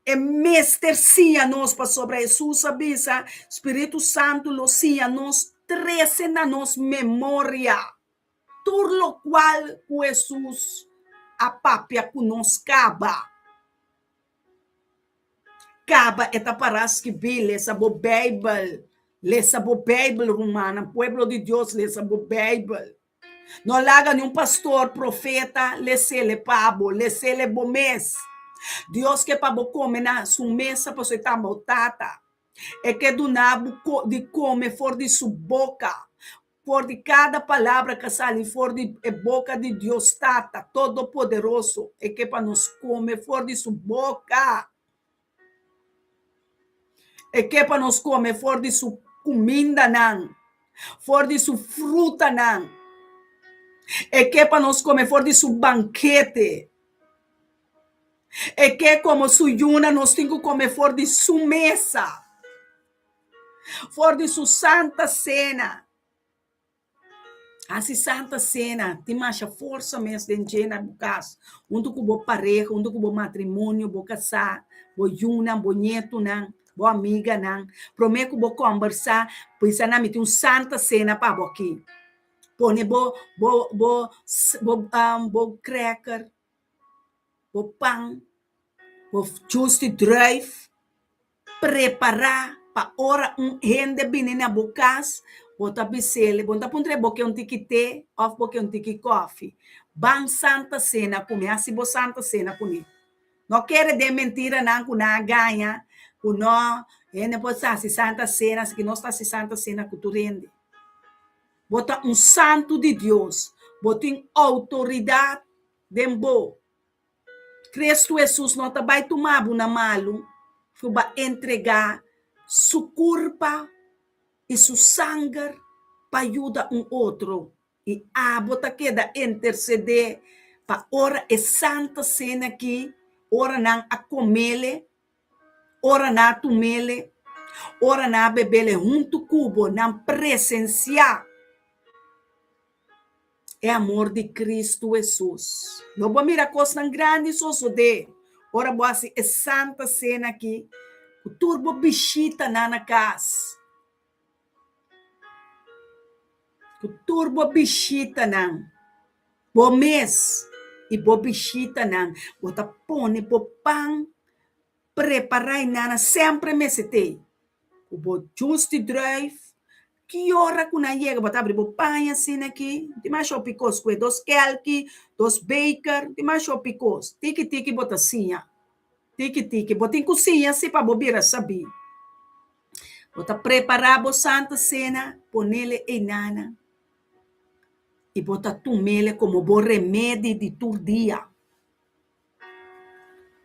E mester siña nos pasobra Hesus a bisa, Spiritu Santu lo siña nos trese na nos memoria tur lokual ku Hesus a papia ku nos kaba. Kaba e ta para skibí, lesa bo Beibel, lesa bo Beibel rumannan, pueblo di Dios lesa bo Beibel. No laga niun pastor, profeta lesele pa bo, lesele bo mes. Dios ke pa bo kome na su mesa pasobra e ta bo tata. E ke duna bo di kome for di su boka. For di kada palabra ka sali for di e boka di Dios Tata Todopoderoso, e ke pa nos kome for di su boka. E ke pa nos kome for di su kumindanan, for di su frutanan. E ke pa nos kome for di su bankete. E ke komo su yuna nos tin ku kome for di su mesa. For di su Santa Sena. Hasi Santa Sena tin masha forsa mes den dje na bo kas, huntu ku bo pareha, huntu ku bo matrimonio, bo kasá, bo yunan, bo ñetunan, bo amiganan. Promé ku bo kòmbersá, bisa nan mi tin un Santa Sena pa bo aki. Pone bo bo bo bo bo cracker, bo pan, bo jus di druif. Prepará pa ora un hende bini na bo kas, bo ta bis'el, bo no ta puntr'é bo ke un tiki te òf bo ke un tiki kòfi. Ban Santa Sena ku mi, hasi bo Santa Sena kuné. No kere den mentiranan ku nan a gaña ku no hende por hasi Santa Sena, asiki nos ta hasi Santa Sena ku tur hende. Bo ta un santu di Dios, bo tin outoridat den bo. Cristo Hesus no ta bai tuma bo na malu ku bo a entregá su kurpa i su sanger pa yuda un otro, i abo ta keda intersedé pa ora e Santa Sena aki, ora nan a komele, ora nan a tumele, ora nan a bebele huntu ku bo, nan presensiá. E amor di Cristo Hesus. Lo bo mira cosnan grandi sosode ora bo haci e Santa Cena aki cu tur bo bishitanan na cas. Cu tur bo bishitanan, bo mes y bo bishitanan, bo ta pone bo pan prepara y nana sempre mester tey. Cu bo jus di druif. Ki ora ku nan yega bo ta abri bo paña asina aki, tin mas hopi kos ku e dos kelki, dos beker, tin mas hopi kos. Tiki tiki bo ta siña, tiki tiki. Bo tin ku siña si pa bo bira sabí. Bo ta prepará bo Santa Sena, ponele einana i bo ta tumele komo bo remedi di tur dia.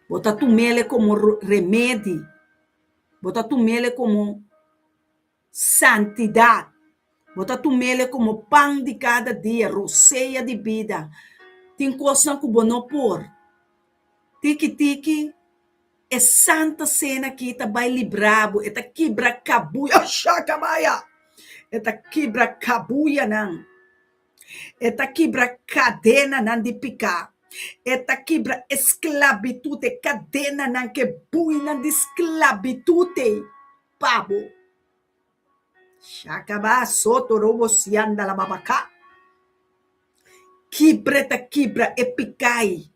Bo ta tumele komo remedi, bo ta tumele komo Santidat. Bo ta tum'ele komo pan di kada dia, rosea di bida. Tin kosnan ku bo no por. Tiki tiki, e Santa Sena aki ta bai libra bo, e ta kibra kabuya, shakabaya! E ta kibra kabuyanan. E ta kibra kadenanan di piká. E ta kibra esklabitut, e kadenanan ku e buinan di sklabitut ei pa bo. Shakaba soto robo sianda la babaka. Kibra e ta kibra e piká ei,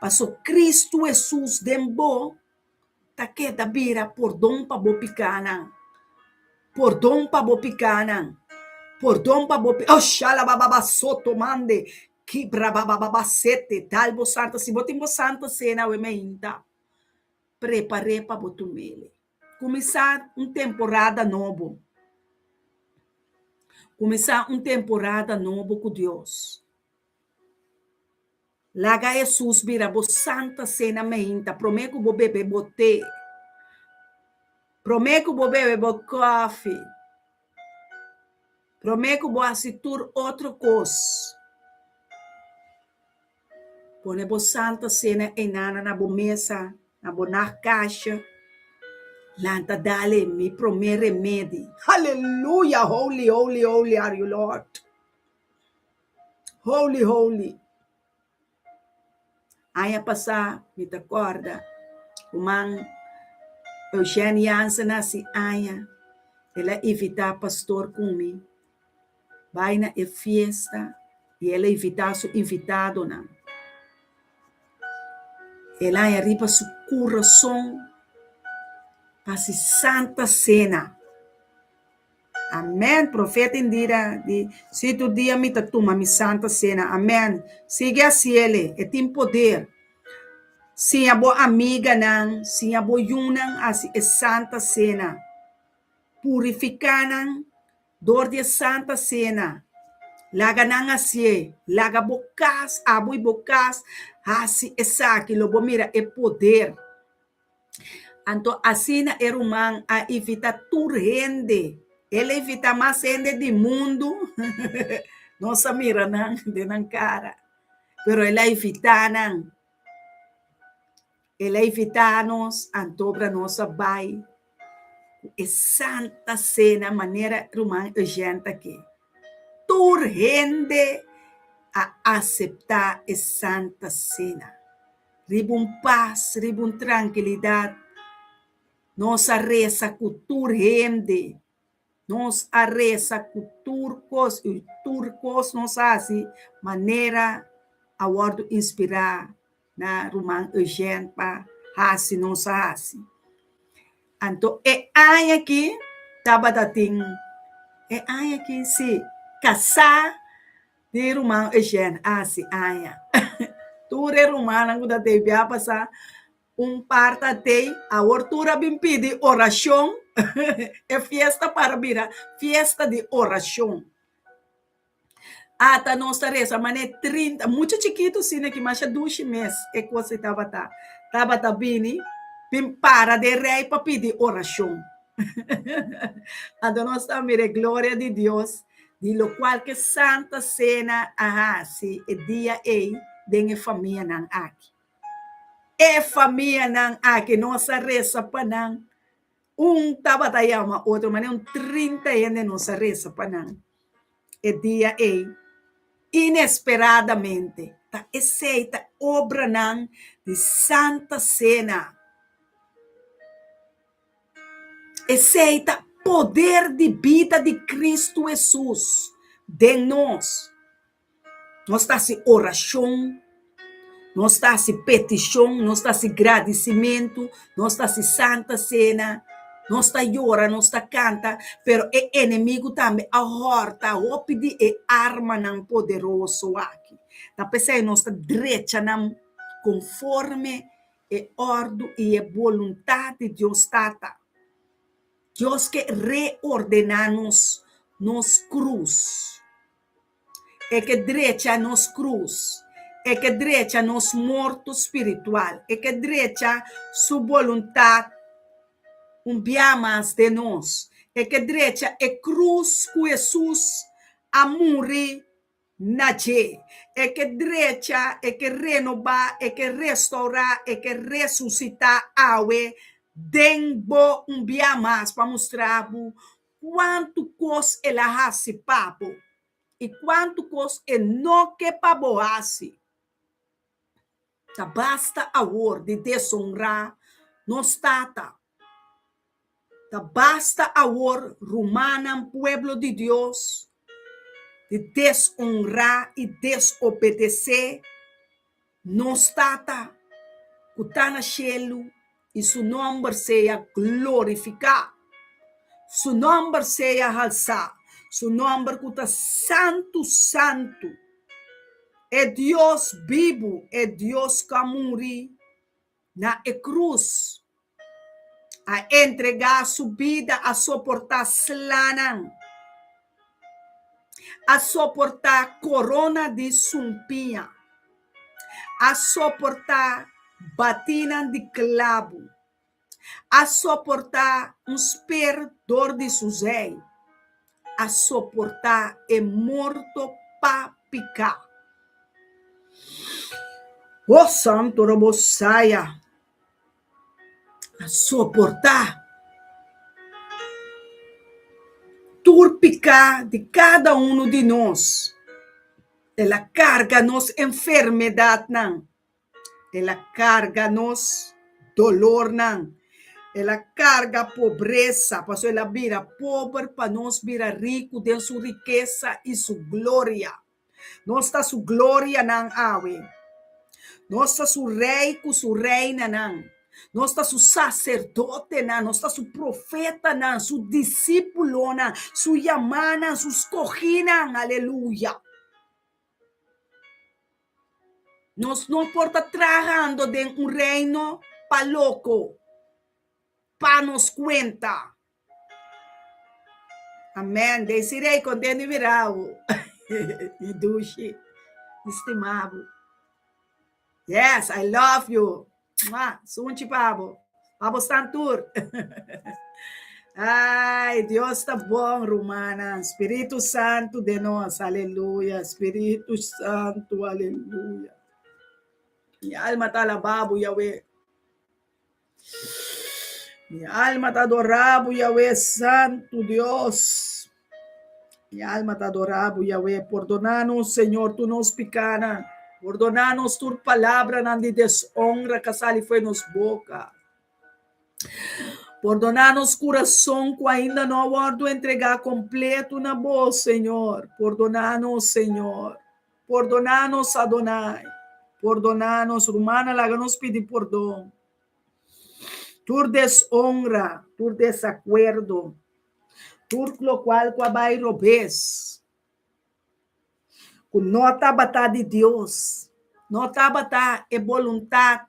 paso Kristu Hesus den bo ta keda bira pordon pa bo pikánan, pordon pa bo pikánan, pordon pa bo pi, oh shalabababa soto mande, kibrabababa sete, dal bo santa, si bo tin bo santa sena awe mainta, prepar'é pa bo tum'ele. Kuminsá un temporada nobo, kuminsá un temporada nobo ku Dios. Laga Hesus bira bo Santa Sena meinta promé ku bo bebe bo te, promé ku bo bebe bo kòfi, promé ku bo hasi tur otro kos. Pone bo Santa Sena einana na bo mesa, na bo nachtkastje. Lanta dale mi promé remedi. Haleluya! Holy, holy, holy are you Lord. Holy holy. Aña pasá mi ta kòrda ruman Eugène Jansen a hasi aña, el a invitá pastor ku mi bai na e fiesta i el a invitá su invitadonan. El a haña riba su kurason pa hasi Santa Sena. Amen profeta Indira di si tur dia mi ta tuma mi santa cena amen sigui haciele e tin poder siña bo amiganan siña bo yunan haci e santa cena purifica nan door di e santa cena laga nan hacié laga bo cas abo y bo cas haci esaki lo bo mira e poder. Anto asina e ruman a invitá tur hende. El a invitá mas hende di mundu. Nos a mira nan den nan kara. Pero el a invitá nan. El a invitá nos, anto obra nos a bai ku e Santa Sena manera ruman Eugène ta ke. Tur hende a aseptá e Santa Sena. Riba un pas, riba un trankilidat. Nos a resa ku tur hende. Nos a resa ku tur kos i tur kos nos a hasi manera a wòrdu inspirá na ruman Eugène pa hasi nos a hasi. Anto e aña aki tabata tin, e aña aki si, kasá Di ruman Eugène a hasi aña. Tur e rumannan ku ta tei bia pasá un par ta tei, awor tur a bin pidi orashon. E fiesta para bira fiesta di orashon. Ata nos ta resa manera trinta, mucha chikitu asina ki masha dushi mes e kos ei tabata. Tabata bini bin para den rei pa pidi orashon. Anto nos ta mira e gloria di Dios di lokual ke Santa Sena a hasi e dia ei den e famianan aki. E famianan aki nos a resa pa nan, un tabata yama otro, manera un trinta hende nos a resa pa nan e dia ei inesperadamente. Ta esei ta obranan di Santa Sena. Esei ta poder di bida di Kristu Hesus den nos. Nos ta hasi orashon, nos ta hasi petishon, nos ta hasi gradisimentu, nos ta hasi Santa Sena. Nos ta yora, nos ta kanta, pero e enemigu tambe a hòrta hopi di e armanan poderoso aki. Ta p'esei nos ta drecha nan konforme e òrdu i e boluntat di Dios Tata. Dios ke reordená nos nos krus. E ke drecha nos krus. E ke drecha nos morto spiritual. E ke drecha su boluntat un bia mas den nos. E ke drecha e krus ku Hesus a muri na dje. E ke drecha, e ke renobá, e ke restourá, e ke resusitá awe den bo un bia mas pa mustra bo Kuantu kos el a hasi pa bo i kuantu kos e no ke pa bo hasi. Ta basta awor di desonrá nos Tata. Ta basta awor, rumannan, pueblo di Dios, di desonrá i desobedesé Nos Tata ku ta na shelu i su nòmber sea glorifiká. Su nòmber sea halsá, su nòmber ku ta santu santu. E Dios bibu, e Dios ku a muri na e krus, a entregá su bida, a soportá slanan, a soportá korona di sumpiña, a soportá batinan di klabu, a soportá un sper dor di su zij, a soportá e morto pa piká. Oh Santo Robosaya! A soportá tur piká di kada unu di nos. El a karga nos enfermedatnan, el a karga nos dolornan, el a karga pobresa, pasobra el a bira pober pa nos bira riku den su rikesa i su gloria. Nos ta su glorianan awe. Nos ta su rei ku su reinanan. Nos ta su saserdotenan, nos ta su profetanan, su disípulonan, su yamanan, su skohinan. Aleluya. Nos no por ta trahando den un reino pa loko, pa nos kuenta. Amen. Desiree, konten di mira bo. Mi dushi. Mi stima bo. Yes, I love you. Mwah, sunchi pa bo. Pa bo stan tur. Ay, Dios ta bon, rumannan. Spiritu Santu den nos. Aleluya. Spiritu Santu, aleluya. Mi alma ta alabá bo, Yahweh. Mi alma ta adorá bo, Yahweh, Santu Dios. Mi alma ta adorá bo, Yahweh. Pordoná nos, Señor, tur nos pikánan. Pordoná nos tur palabranan di deshonra ku a sali fo'i nos boka. Pordoná nos kurason ku ainda no a wòrdu entregá kompletu na bo, Señor. Pordoná nos, Señor. Pordoná nos, Adonai. Pordoná nos, rumannan, laga nos pidi pordon. Tur deshonra, tur desakuerdo, tur lokual ku a bai robes, ku no tabata di Dios, no tabata e boluntat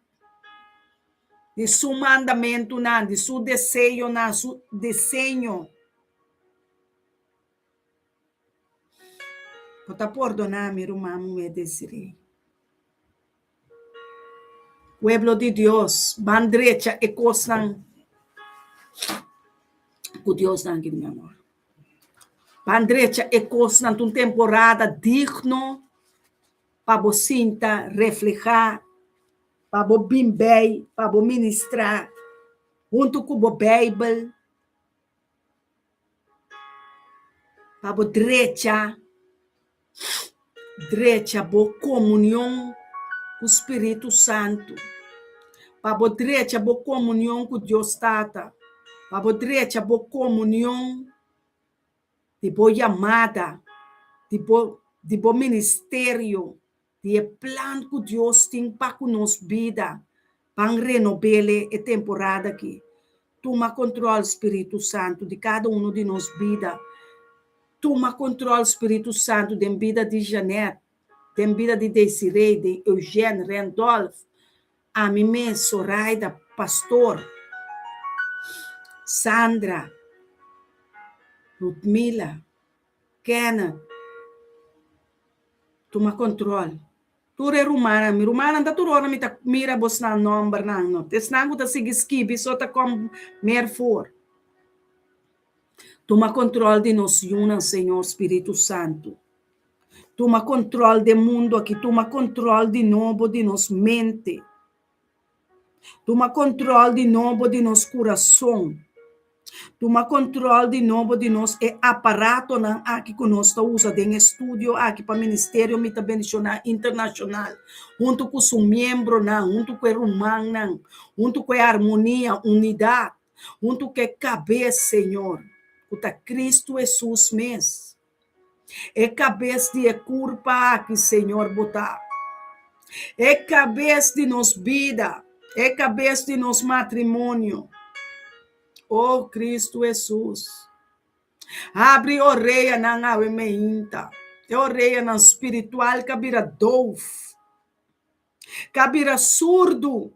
di su mandamentunan, di su deseonan, su diseño. Bo ta pordoná mi, ruman muhé Desiree. Pueblo di Dios, ban drecha e kosnan ku Dios danki mi amor. Ban drecha e kosnan, ta un temporada digno pa bo sinta, reflehá, pa bo bin bei, pa bo ministrá huntu ku bo Beibel. Pa bo drecha, drecha bo komunion ku Spiritu Santu. Pa bo drecha bo komunion ku Dios Tata. Pa bo drecha bo komunion di bo yamada, di bo di bo ministerio. Di e plan ku Dios tin pa ku nos bida, ban renob'ele e temporada aki. Tuma control Spiritu Santu di cada uno di nos bida. Tuma control Spiritu Santu den bida di Jeanette, den bida di Desiree, den Eugène, Randolph, ami mes, Soraida, Pastor, Sandra, Ludmila, Kenneth. Tuma control. Tur e rumannan, mi rumannan ta tur ora mi ta mira bosnan nombernan, no esnan ku ta sigui skibi so ta kom mer for. Tuma control di nos yunan, Señor Spiritu Santu. Tuma control den mundu aki, tuma control di nobo di nos mente. Tuma control di nobo di nos curason. Tuma control di nobo di nos e aparatonan aki cu nos ta usa den e studio aki pa Ministerio Mi Ta Bendiciona Internacional, hunto cu su miembronan, hunto cu e rumannan, hunto cu e armonia, unidad, hunto cu e cabes, Señor, cu ta Cristo Jesus mes. E kabes di e kurpa aki, Señor, bo ta. E kabes di nos bida, e kabes di nos matrimonio. O Cristo Hesus, habri oreanan awe meinta, e oreanan spiritual ka bira douf, ka bira surdu.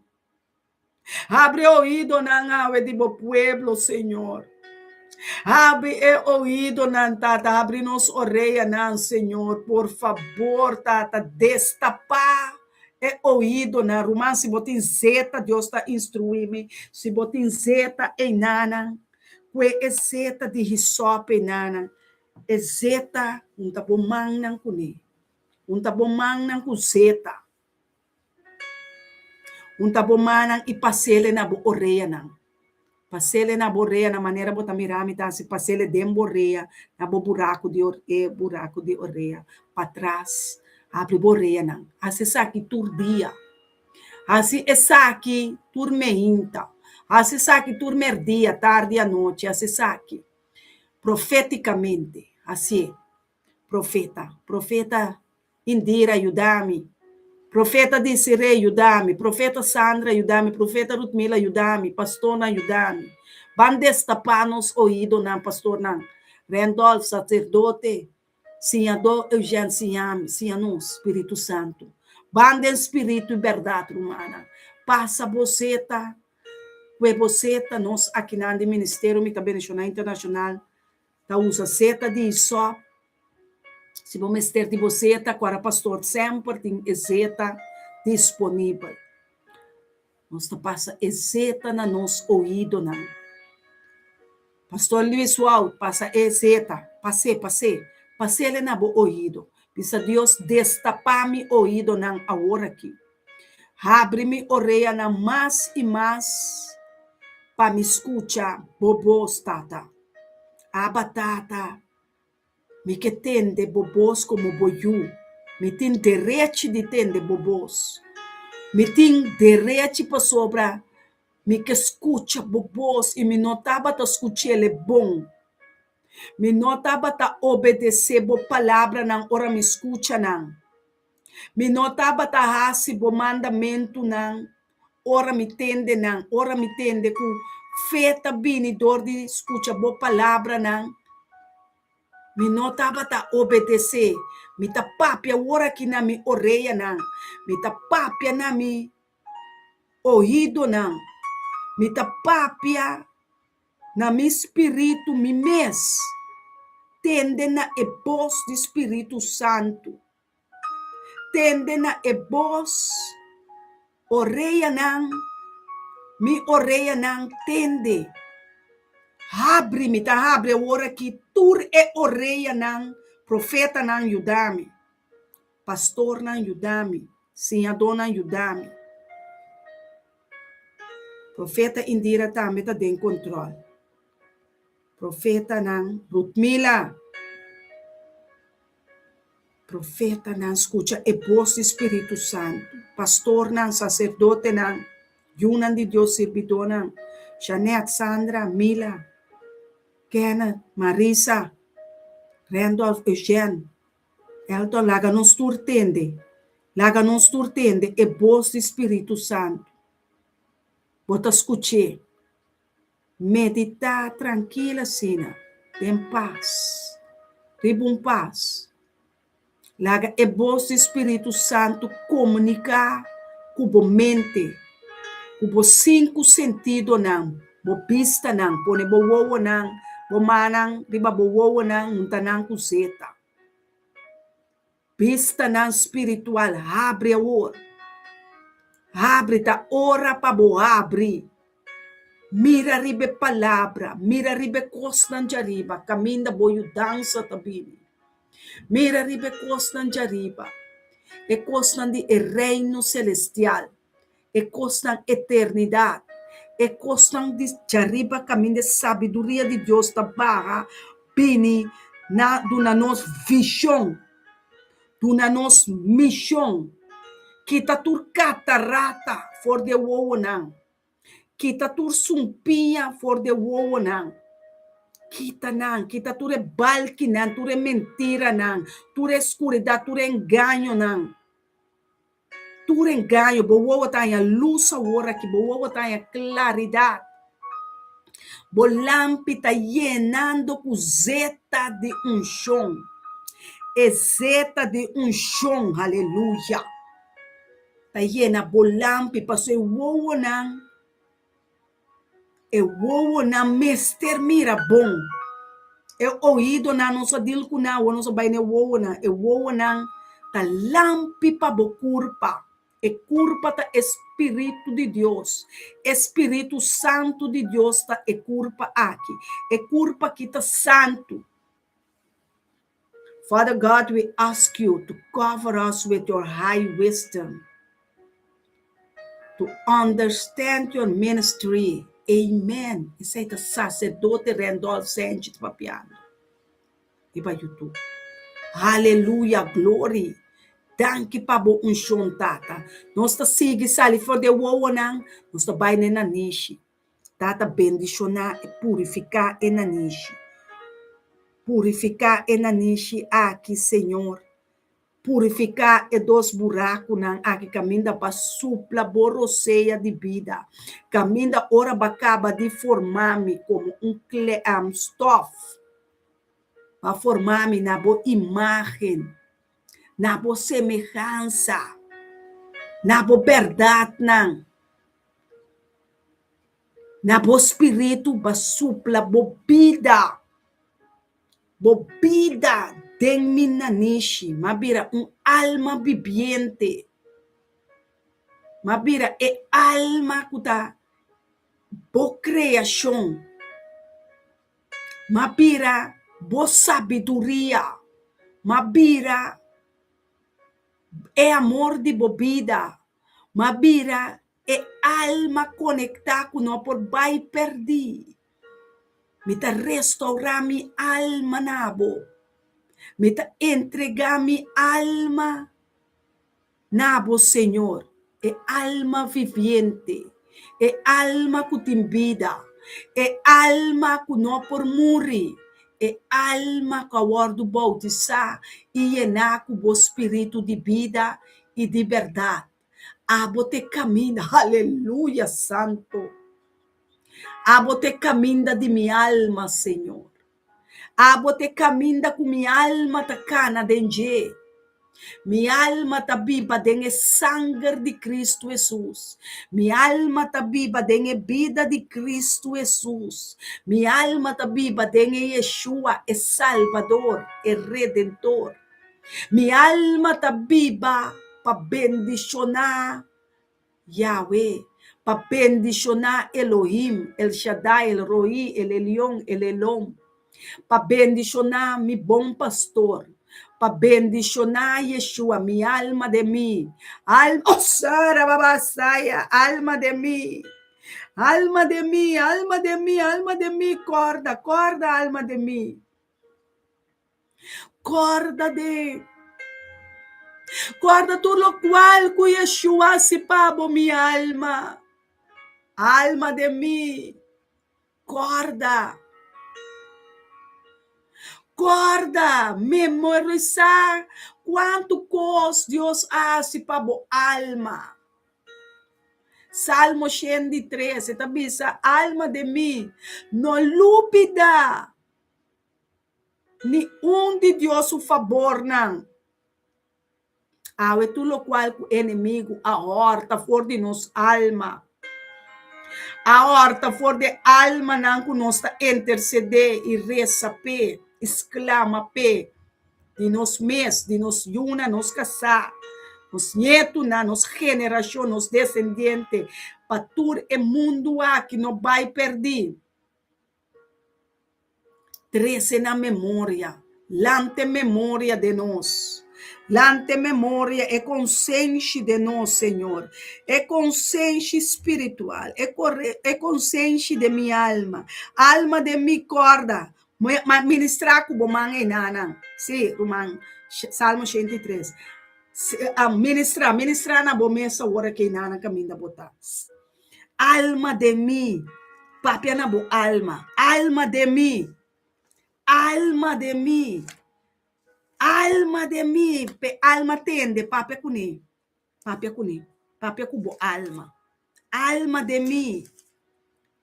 Habri oídonan awe di bo pueblo, Señor. Habri e oídonan, Tata. Habri nos oreanan, Señor. Por fabor, Tata, destapá e oídonan. Ruman, si bo tin zeta, Dios ta instruí mi. Si bo tin zeta einanan, kue e zeta di hisòp einanan. E zeta, hunta bo mannan kuné. Hunta bo mannan ku zeta. Hunta bo mannan i pas'ele na bo oreanan. Pas'ele na bo oreanan manera bo ta mira mi ta hasi, pas'ele den bo orea, na bo buraku di e buraku di orea, patras. Habri bo oreanan. Hasi esaki tur dia. Hasi esaki tur meinta. Hasi esaki tur merdia, tardi, anochi. Hasi esaki profetikamente. Hasié. Profeta, profeta Indira yuda mi, profeta Desiree yuda mi, profeta Sandra yuda mi, profeta Rutmila yuda mi, pastornan yuda mi. Ban destapá nos oídonan, pastornan. Randolph, sacerdote, siñadó Eugène siña mi, siña nos, Spiritu Santu. Ban den spiritu i bèrdat, rumannan. Pasa bo seta, kue bo seta, nos akinan di Ministerio Mi Ta Bendishoná Internashonal Ta usa seta di isòp. Si bo mester di bo seta, kora pastor semper tin e seta disponibel. Nos ta pasa e seta na nos oidonan. Pastor Luis Wout, pasa e seta, pas'é, pas'é, pas'é na bo oido. Bisa Dios, destapá mi oidonan awor aki. Habri mi oreanan mas i mas pa mi skucha bo bos, Tata. Abba Tata, mi ke tende bo bos komo bo yu. Mi tin derechi di tende bo bos. Mi tin derechi pasobra mi ke skucha bo bos i mi no tabata skuch'el e bon. Mi no tabata obedesé bo palabranan ora mi skucha nan. Mi no tabata hasi bo mandamentunan ora mi tende nan, ora mi tende ku fe ta bini dor di skucha bo palabranan. Mi no tabata obedesé. Mi ta papia awor aki na mi oreanan, mi ta papia na mi oidonan, mi ta papia Na mi spiritu mi mes tende na e bos di Spiritu Santu. Tende na e bos, oreanan, mi oreanan tende. Habri, mi ta habri awor aki tur e oreanan, profetanan yuda mi, pastornan yuda mi, siñadónan yuda mi. Profeta Indira tambe ta den control. Profetanan Rutmila. Profetanan scucha e bos di Spiritu Santu. Pastornan, sacerdotenan, yunan di Dios, sirbidónan, Jeanette, Sandra, Mila, Kenneth, Marisa, Randolph, Eugène, Elton, laga nos tur tende. Laga nos tur tende e bos di Spiritu Santu. Bo ta skuch'é. Meditá trankil asina, den pas, riba un pas. Laga e bos di Spiritu Santu komuniká ku bo mente, ku bo sinku sentidonan, bo bistanan, pone bo wowonan, bo mannan riba bo wowonan, hunta nan ku zeta. Bistanan spiritual habri awor. Habri, ta ora pa bo habri. Mira riba e palabra, mira riba e kosnan djariba, kaminda bo yudansa ta bini. Mira riba e kosnan djariba, e kosnan di e Reino selestial, e kosnan eternidat, e kosnan di djariba kaminda e sabiduria di Dios ta baha bini na duna nos vishon, duna nos mishon, kita tur katarata for di e wowonan. Kita tur sumpiña for di e wowonan. Kita nan, kita tur e balkinan, tur e mentiranan, tur e skuridat, tur e engañonan. Tur engaño, bo wowo ta haña lus awor aki, bo wowo ta haña klaridat. Bo lampi ta yenando ku zeta di unshon. E zeta di unshon, haleluya! Ta yena bo lampi paso e wowonan, e wowonan mester mira bon. E oidonan nos a dil ku nan, awor nos a bai na e wowonan. E wowonan ta lampi pa bo kurpa. E kurpa ta e spiritu di Dios. E spiritu santu di Dios ta e kurpa aki. E kurpa aki ta santu. Father God, we ask you to cover us with your high wisdom, to understand your ministry. Amen. Esei ta Sacerdote Randolph Sanchez papiando riba YouTube. Haleluya, glory. Danki pa bo unshon, Tata. Nos ta sigui sali for di e wowonan, nos ta bai na e nanishi. Tata bendishoná i purifiká e nanishi. Purifiká e nanishi aki, Señor. Purifiká e dos burakunan aki kaminda ba supla bo rosea di bida, kaminda ora ba kaba di forma mi komo un stof, ba forma mi na bo imágen, na bo semehansa, na bo bèrdatnan. Na bo spiritu ba supla bo bida, bo bida den mi nanishi, m'a bira un alma bibiente, m'a bira e alma ku ta bo kreashon, m'a bira bo sabiduria, m'a bira e amor di bo bida, m'a bira E alma konektá ku no por bai pèrdí. Mi ta restourá mi alma na bo. Mi ta entregá mi alma na bo, Señor, e alma viviente, e alma ku tin bida, e alma ku no por muri, e alma ku a wòrdu boutisá i yená ku bo spiritu di bida i di bèrdat. Abo ta e kaminda, aleluya santo. Abo ta e kaminda di mi alma, Señor. Abo ta e kaminda ku mi alma ta kana den dje. Mi alma ta biba den e sanger di Kristu Hesus. Mi alma ta biba den e bida di Kristu Hesus. Mi alma ta biba den e Yeshua, e Salbador, e Redentor. Mi alma ta biba pa bendishoná Yahweh, pa bendishoná Elohim, El Shaddai, El Roí, El Elion, El Elom, pa bendishoná mi bon pastor, pa bendishoná Yeshua, mi alma den mi, alma, oh, Sara babasaya, alma den mi, alma den mi, alma den mi, alma den mi, kòrda, kòrda, alma den mi. Kòrda de, kòrda tur lokual ku Yeshua hasi pa bo, mi alma, alma den mi, kòrda. Kòrda, memorisá kuantu kos Dios a hasi pa bo alma. Salmo 103, e ta bisa, Alma den mi, no lubida ni un di Dios su fabornan. Awe tur lokual ku enemigu a hòrta for di nos alma, a hòrta for di e almanan ku nos ta intersedé i resa p'e i sklama p'e, di nos mes, di nos yunan, nos kasá, nos nietunan, nos generashon, nos desendiente, pa tur e mundu aki no bai pèrdí. Trese na memoria, lanta e memoria den nos, lanta e memoria, e konsenshi den nos, Señor, e konsenshi spiritual, e e konsenshi den mi alma, alma den mi kòrda, ministrá ku bo man einanan, sí, ruman, Salmo 103, ministrá, ministrá na bo mes awor aki einanan kaminda bo ta. Alma den mi, papia na bo alma, alma den mi, alma den mi, alma den mi, p'e alma tende, papia kuné, papia kuné, papia ku bo alma, alma den mi,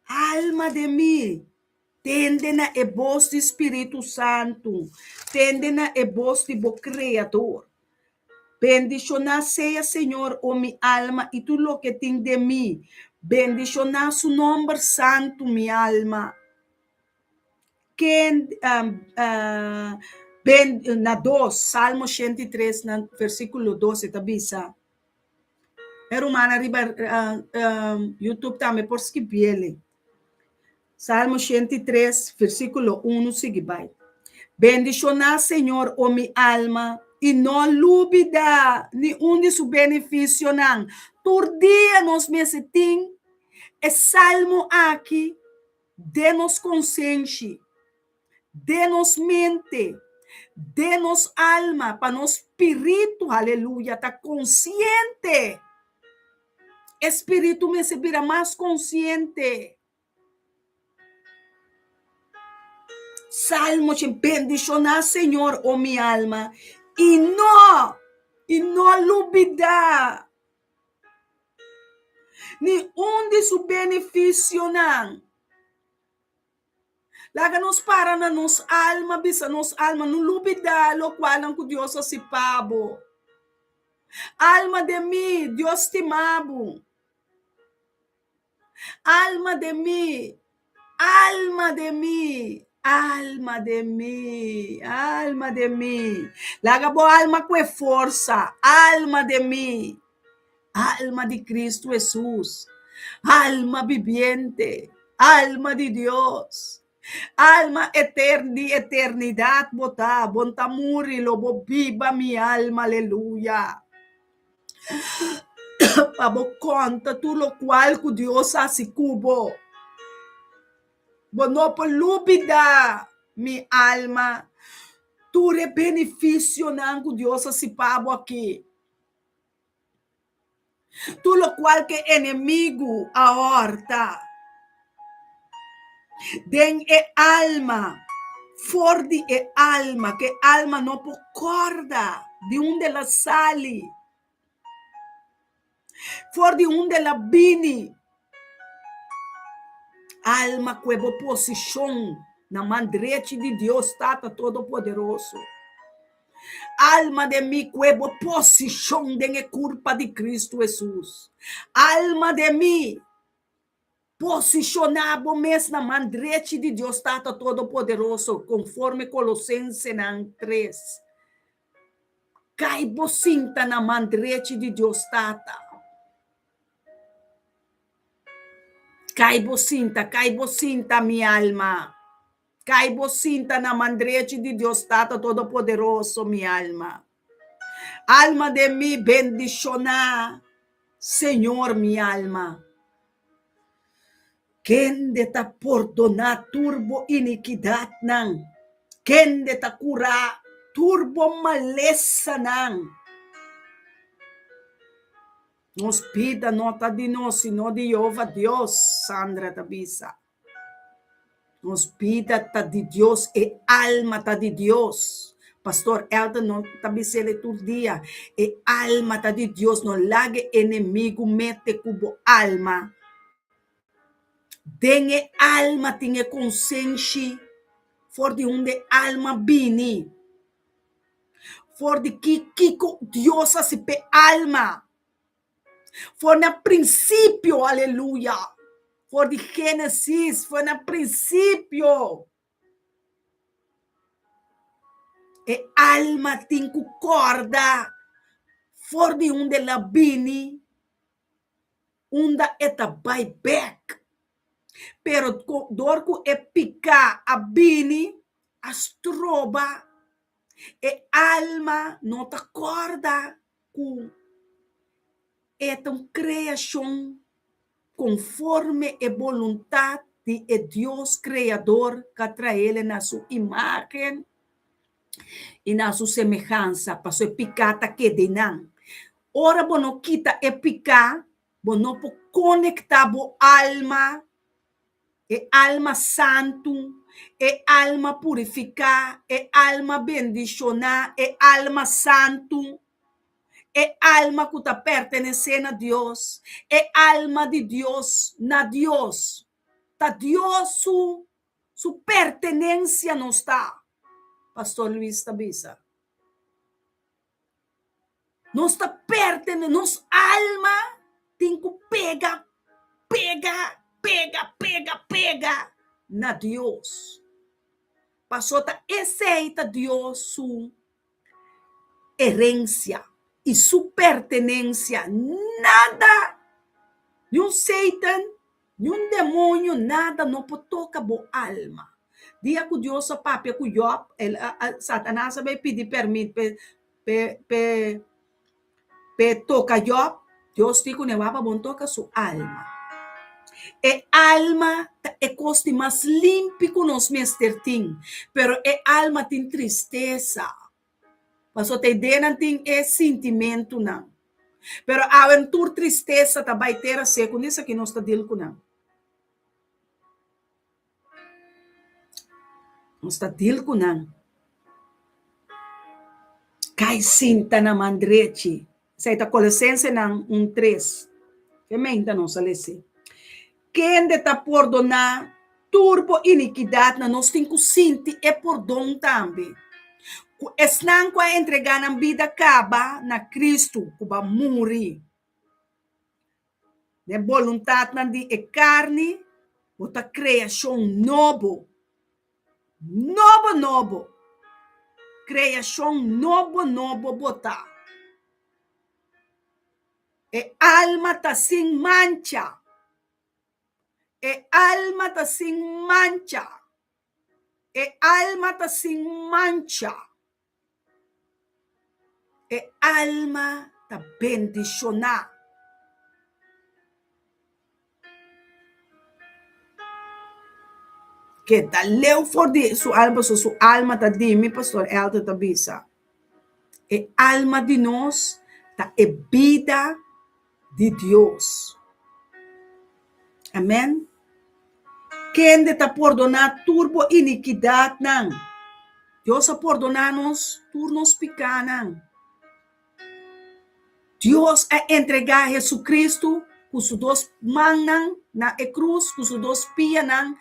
alma den mi, tende na e bos di Spiritu Santu, tende na e bos di bo Kreador. Bendishoná sea Señor, o mi alma, i tur loke tin den mi. Bendishoná su nòmber santu, mi alma. Ken ben na dos, Salmo 103 na versíkulo 2 e ta bisa. E rumannan riba YouTube tambe por skibiele. Salmo 103, versíkulo unu sigui bai. Bendishoná Señor, o mi alma, i no lubidá ni un di su benefisionan. Tur dia nos mester tin e salmo aki den nos konsenshi, den nos mente, den nos alma, pa nos spiritu, aleluya, ta konsiente. E spiritu mester bira mas konsiente. Salmo shen, Bendishoná Señor, o mi alma, i no, i no lubidá ni un di su benefisionan. Laga nos para na nos alma, bisa nos alma, no lubidá lokualnan ku Dios a hasi pa bo. Alma den mi, Dios stima bo. Alma den mi, alma den mi, alma den mi, alma den mi. Laga bo alma ku e forsa, alma den mi, alma di Cristo Hesus, alma bibiente, alma di Dios, alma etern di eternidat bo ta, bo no ta muri, lo bo biba mi alma, aleluya. Pa bo konta tur lokual ku Dios hasi ku bo. Bo no por lubidá, mi alma, tur e benefisionan ku Dios hasi pa bo aki. Tur lokual ku e enemigu a hòrta den e alma, for di e alma, ku e alma no por kòrda di unda el a sali, for di unda el a bini. Alma ku e bo posishon na man drechi di Dios Tata Todopoderoso. Alma den mi ku e bo posishon den e kurpa di Kristu Hesus. Alma den mi, posishoná bo mes na man drechi di Dios Tata Todopoderoso, konforme Kolosensenan tres. Kai bo sinta na man drechi di Dios Tata. Kai bo sinta, kai bo sinta, mi alma. Kai bo sinta na man drechi di Dios Tata Todopoderoso, mi alma. Alma den mi, bendishoná Señor, mi alma. Kende ta pordoná tur bo inikidatnan, kende ta kurá tur bo malesanan. Nos bida no ta di nos, sino di Jehova Dios, Sandra ta bisa. Nos bida ta di Dios, e alma ta di Dios. Pastor Elton no ta bis'el tur dia, e alma ta di Dios, no laga e enemigu mete ku bo alma. Den e alma tin e konsenshi for di unda e alma bini, for di ki kiko Dios a hasi p'e alma. For na prinsipio, aleluya, for di Génesis, for na prinsipio. E alma tin ku kòrda for di unda el a bini, unda e ta bai bèk. Pero dor ku e piká a bini, a stroba, e alma no ta kòrda ku e ta un kreashon konforme e boluntat di e Dios Kreador ku a trael na su imágen i na su semehansa, pasobra e piká ta keda einan. Ora bo no kita e piká, bo no por konektá bo alma, e alma santu, e alma purifiká, e alma bendishoná, e alma santu. E alma ku ta pertenesé na Dios, e alma di Dios na Dios. Ta Dios su su pertenensia nos ta, Pastor Luis ta bisa. Nos ta pertene, nos alma tin ku pega, pega, pega, pega, pega na Dios. Pasobra ta esei ta Dios su herencia y su pertenencia, nada, ni un Satan, ni un demonio, nada no por toca bo alma. Dia cu Dios a papia cu Job, el a, a, Satanas a bay pidi permit p'e, p'e, p'e, p'e toca Job, Dios di cu ne wak pa bon toca su alma. E alma ta e cos di mas limpi cu nos mester tin, pero e alma tin tristesa, pasobra ta e denan tin e sintimentunan. Pero awe tur tristesa ta bay tera seco, ni esaki nos ta deal cu nan. Nos ta deal cu nan. Cay sinta na man drechi. Esei ta Colosensenan un tres. Ke meinta nos a lese. Kende ta pordoná tur bo inikidatnan, nos tin ku sinti e pordon tambe. Ku esnan ku a entregá nan bida kaba na Kristu, ku ba muri den boluntatnan di e karni, bo ta kreashon nobo. Nobo nobo. Kreashon nobo nobo bo ta. E alma ta sin mancha. E alma ta sin mancha. E alma ta sin mancha. E alma ta bendishoná. Keda leu for di su alma pasobra su alma ta di mi, Pastor Elton ta bisa. E alma di nos ta e bida di Dios. Amen. Kende ta pordoná tur bo inikidatnan. Dios a pordoná nos tur nos pikánan. Dios a entregá Jesucristo ku su dos mannan na e krus, ku su dos pianan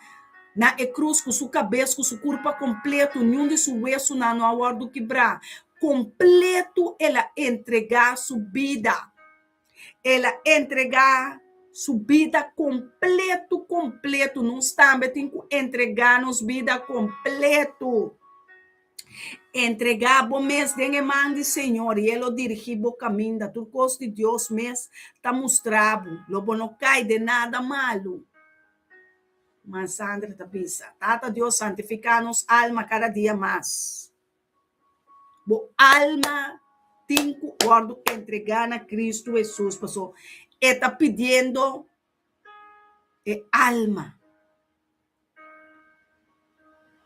na e krus, ku su kabes, ku su kurpa kompleto, niun di su wesunan no a wòrdu kibrá. Kompleto el a entregá su bida. El a entregá su bida kompleto, kompleto. Nos tambe tin ku entregá nos bida kompleto. Entregá bo mes den e man di Señor i E lo dirigí bo kaminda. Tur kos di Dios mes ta mustra bo. Lo bo no kai den nada malu. Ruman Sandra ta bisa, Tata Dios santifiká nos alma kada dia mas. Bo alma tin ku wòrdu entregá na Kristu Hesus, pasobra E ta pidiendo e alma.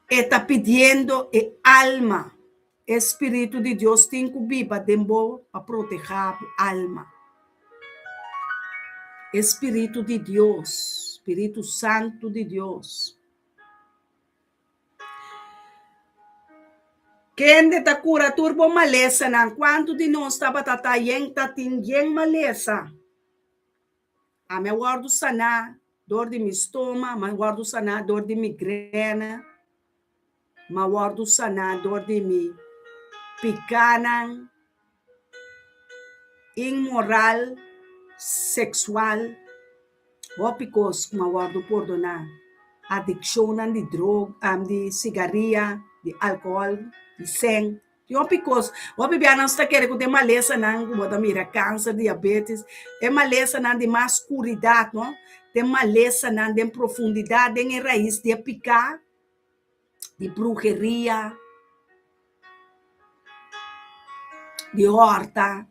E ta pidiendo e alma. E Spiritu di Dios tin ku biba den bo pa protehá bo alma. E Spiritu di Dios, Spiritu Santu di Dios. Kende ta kura tur bo malesanan? Kuantu di nos tabata ta yen ta tin yen malesa? Ami a wòrdu saná dor di mi stoma, mi a wòrdu saná dor di migrèna, mi a wòrdu saná dor di mi pikánan inmoral, seksual. Hopi kos ku mi a wòrdu pordoná, adikshonnan di droga, di sigaria, di alkohòl, di sèn, tin hopi kos. Hopi bia nos ta kere ku ta e malesanan ku bo ta mira, kanser, diabetes, e malesanan di mas skuridat no, ta e malesanan den profundidat, den e rais di e piká, di bruheria. Di hòrta,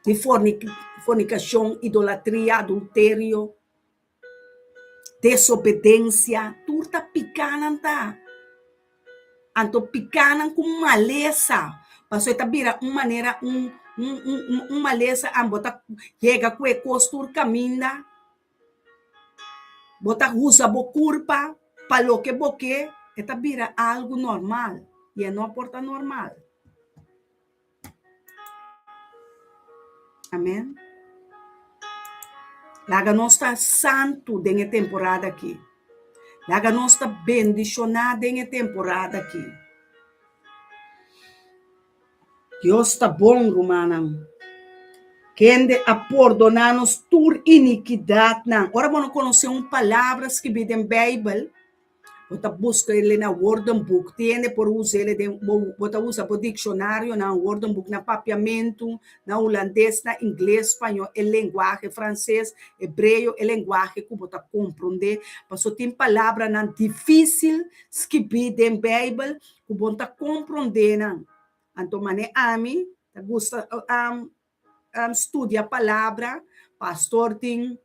di fornikashon, idolatria, adulterio, desobedensia, tur ta pikánan ta. Anto pikánan ku malesa, pasobra e ta bira un manera un un malesa an bo ta yega ku e kos tur kaminda. Bo ta usa bo kurpa pa loke bo ke, e ta bira algu normal i e no por ta normal. Amen. Laga nos ta santu den e temporada aki. Laga nos ta bendishoná den e temporada aki. Dios ta bon, rumannan. Kende a pordoná nos tur inikidatnan. Ora bo no konosé un palabra skibí den Beibel, bo ta buska el na woordenboek. Tin hende por usa el den, bo ta usa bo dikshonarionan, woordenboek na papiamentu, na hulandes, na ingles, spañó, e lenguahe franses, hebreo, e lenguahe ku bo ta komprondé. Pasobra tin palabranan difísil skibí den Beibel ku bo ta komprondé nan. Anto mane ami ta gusta studia palabra, pastor tin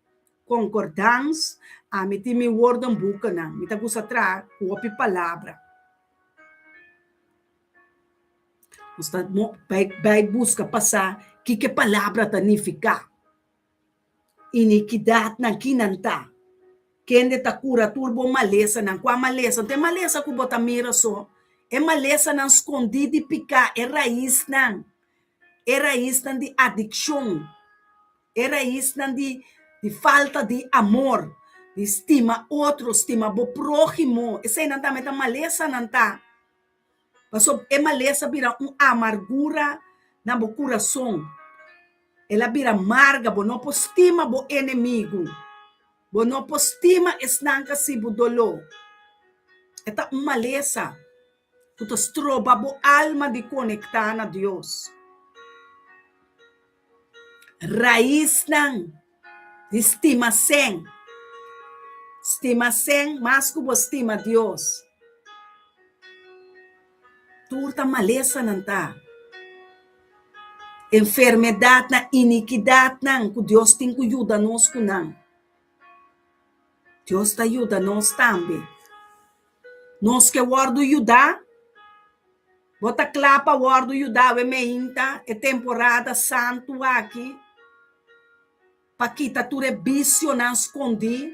concordans, ami tin mi woordenboekennan, mi ta gusta traha ku hopi palabra. Nos ta bai buska pa sa kiko e palabra ta nifiká. Inikidatnan kinan ta? Kende ta kura tur bo malesanan? Kua malesa? No ta e malesa ku bo ta mira so, e malesanan skondí di piká, e raisnan, e raisnan di adikshon, e raisnan di di falta di amor, di stima otro, stima bo próhimo, eseinan tambe ta malesanan ta. Pasobra e malesa bira un amargura na bo kurason. El a bira marga, bo no por stima bo enemigu. Bo no por stima esnan ku a hasi bo doló. E ta un malesa ku ta stroba bo alma di konektá na Dios. Raisnan di stima sen. Stima sen mas ku bo stima Dios. Tur ta malesanan ta. Enfermedatnan, inikidatnan ku Dios tin ku yuda nos ku nan. Dios ta yuda nos tambe. Nos ke wòrdu yudá? Bo ta kla pa wòrdu yudá awe meinta e temporada santu aki pa kita tur e bisionan skondí,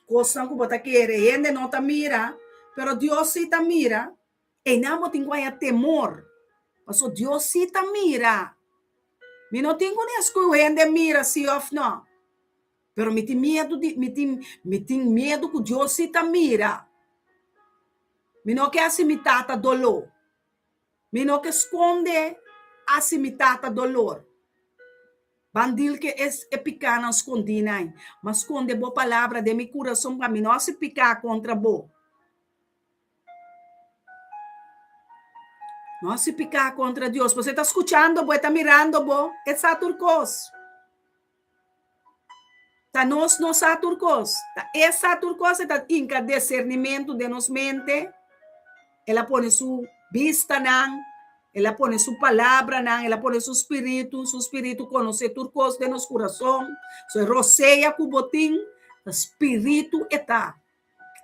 kosnan ku bo ta kere hende no ta mira, pero Dios sí ta mira. Einan bo tin ku haña temor, pasobra Dios sí ta mira. Mi no tin ku nes ku hende mira sí òf nò. Pero mi tin miedu di, mi tin, mi tin miedu ku Dios sí ta mira. Mi no ke hasi mi tata doló. Mi no ke skonde hasi mi tata dolor. Bandil ke es e pikánan skondí nan. Ma skonde bo palabra den mi kurason pa mi no hasi piká kontra bo. No hasi piká kontra Dios, pasobra e ta skuchando bo, e ta mirando bo, e sa tur kos. Ta nos no sa tur kos. Ta e sa tur kos, e ta hinka desernimentu den nos mente. El a pone su bistanan, el a pone su palabranan, el a pone su spiritu, su spiritu konosé tur kos den nos kurason. So e rosea ku bo tin, ta spiritu e ta.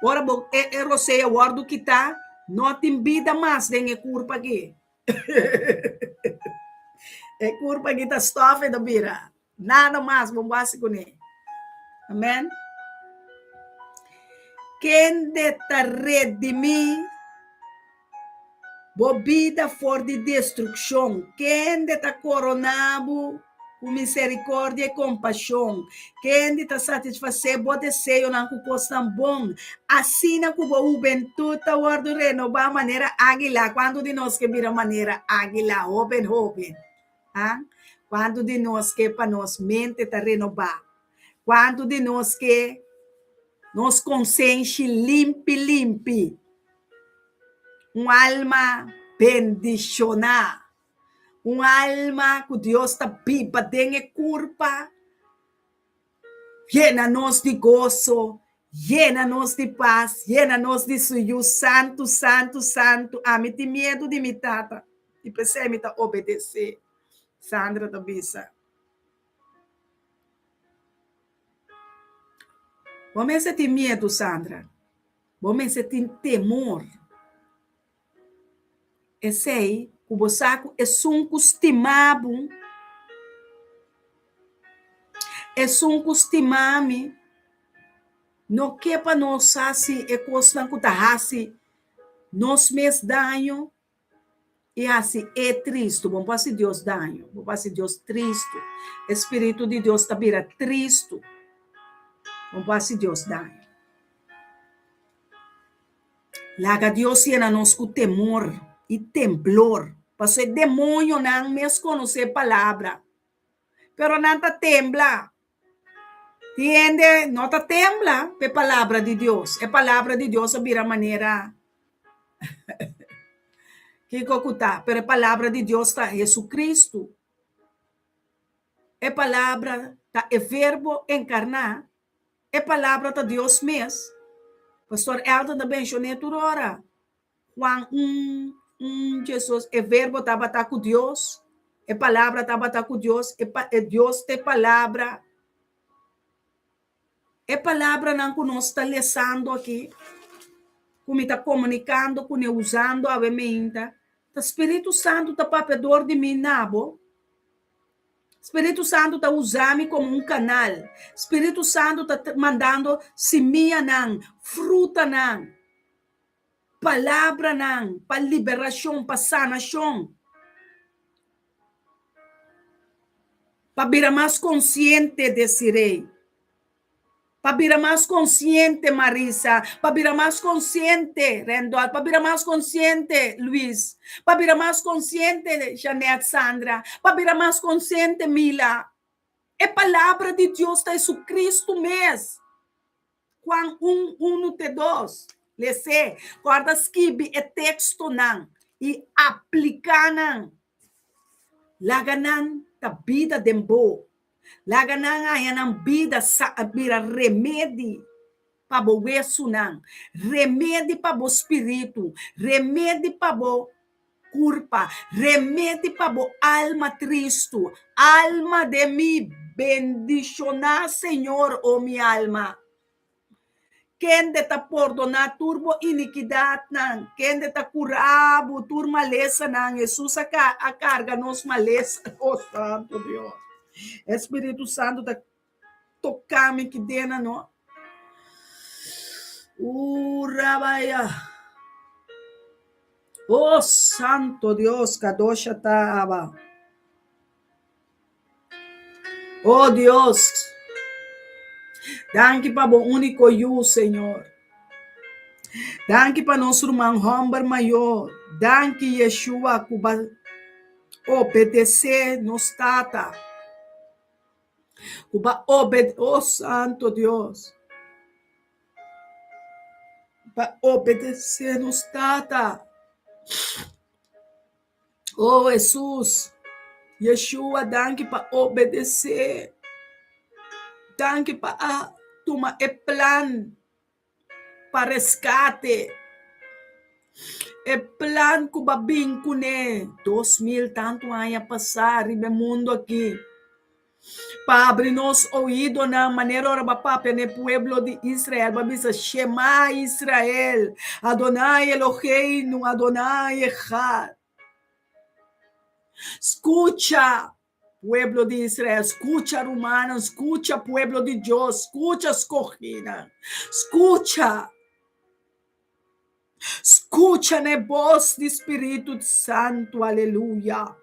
Ora bo e e rosea wòrdu kitá, no tin bida mas den e kurpa aki. E kurpa aki ta stòf e ta bira. Nada mas bo hasi kuné. Amen. Kende ta redimí Bo bida for di destrukshon. Kende ta koroná bo ku miserikòrdia i kompashon? Kende ta satisfasé bo deseonan ku kosnan bon, asina ku bo hubentut ta wòrdu renobá manera águila? Kuantu di nos ke bira manera águila, hóben hóben? Ha? Kuantu di nos ke pa nos mente ta renobá? Kuantu di nos ke nos konsenshi limpi limpi? Un alma bendishoná. Un alma ku Dios ta biba den e kurpa. Yena nos di goso, yena nos di pas, yena nos di su Yu Santu, Santu, Santu. Ami tin miedu di mi Tata i p'esei mi ta obedesé, Sandra ta bisa. Bo mester tin miedu, Sandra. Bo mester tin temor. Esei ku bo sa ku esun ku stima bo, esun ku stima mi, no ke pa nos hasi e kosnan ku ta hasi nos mes daño i hasi e tristu. Bo no por hasi Dios daño, bo por hasi Dios tristu. E spiritu di Dios ta bira tristu. Bo no por hasi Dios daño. Laga Dios yena nos ku temor i temblor, pasobra e demoñonan mes konosé e palabra, pero nan ta tembla. Tin hende no ta tembla pa e palabra di Dios. E palabra di Dios a bira manera kiko ku ta, pero e palabra di Dios ta Jesucristo. E palabra ta e verbo enkarná. E palabra ta Dios mes. Pastor Elton ta menshon'é tur ora. Juan un, un, Jesus, e Verbo tabata ku Dios, e Palabra tabata ku Dios, e, e Dios ta e Palabra. E palabranan ku nos ta lesando aki, ku mi ta komunikando kuné usando awe meinta, ta Spiritu Santu ta papia dor di mi na bo. Spiritu Santu ta usa mi komo un kanal. Spiritu Santu ta mandando simianan, frutanan, palabranan pa liberashon, pa sanashon, pa bira mas konsiente, Desiree. Pa bira mas konsiente, Marisa. Pa bira mas konsiente, Rendolf. Pa bira mas konsiente, Luis. Pa bira mas konsiente, Jeanette, Sandra. Pa bira mas konsiente, Mila. E Palabra di Dios ta Jesucristo mes. Juan un, unu te dos. Les'é. Kòrda skibi e tekstonan i apliká nan. Laga nan ta bida den bo. Laga nan haña nan bida sa bira remedi pa bo wesunan, remedi pa bo spiritu, remedi pa bo kurpa, remedi pa bo alma tristu. Alma de mi, bendishoná Señor, o mi alma. Kende ta pordoná tur bo inikidatnan, kende ta kurá bo tur malesanan. Hesus a a karga nos malesa. Oh, Santu Dios! E Spiritu Santu ta toká mi ki dena, no? Urabaya. Oh, Santo Dios, Kadosha ta aba. Oh Dios, danki pa bo úniko Yu, Señor. Danki pa nos ruman hòmber mayor. Danki, Yeshua, ku bo a obedesé nos Tata. Ku bo a obed, oh Santo Dios, pa obedesé nos Tata. Oh Hesus, Yeshua danki pa obedesé. Danki pa a tuma e plan pa reskate. E plan ku bo a bin kuné 2000 tantu aña pasá riba e mundu aki. Pa abri nos oidonan manera ora bo a papia na e pueblo di Israel, bo a bisa, Shema Israel, Adonai Eloheinu, Adonai Echad. Skucha, pueblo di Israel, skucha rumannan, skucha pueblo di Dios, skucha skohinan, skucha. Skucha na e bos di Spiritu Santu, aleluya.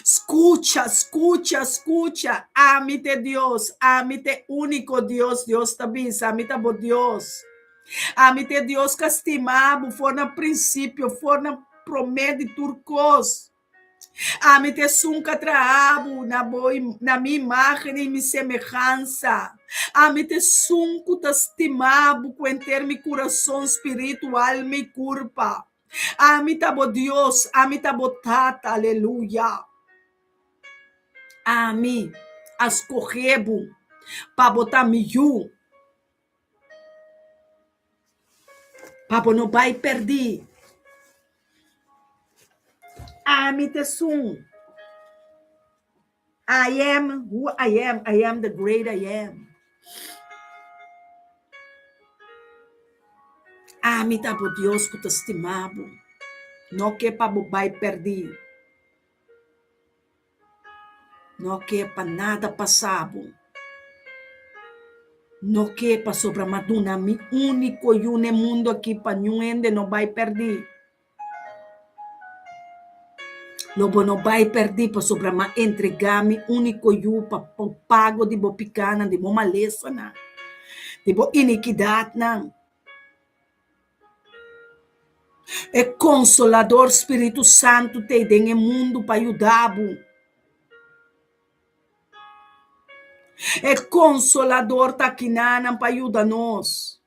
Skucha, skucha, skucha, ami ta e Dios, ami ta e úniko Dios, Dios ta bisa, ami ta bo Dios. Ami ta e Dios ku a stima bo for na prinsipio, for na promé di tur kos. Ami ta esun ku a traha bo na bo na mi imágen i mi semehansa. Ami ta esun ku ta stima bo ku henter mi kurason, spiritu, alma i kurpa. Ami ta bo Dios, ami ta bo Tata, aleluya. Ami a skohe bo pa bo ta mi yu, pa bo no bai pèrdí. Ami ta esun. I am who I am, I am the great I am. Ami ta bo Dios ku ta stima bo, no ke pa bo bai pèrdí, no ke pa nada pasa bo, no ke pasobra m'a duna mi úniko yu n'e mundu aki pa niun hende no bai pèrdí. Lo bo no bai pèrdí pasobra m'a entregá mi úniko yu pa pago di bo pikánan, di bo malesanan, di bo inikidatnan. E Konsolador, Spiritu Santu, t'ei den e mundu pa yuda bo. E Konsolador ta akinanan pa yuda nos.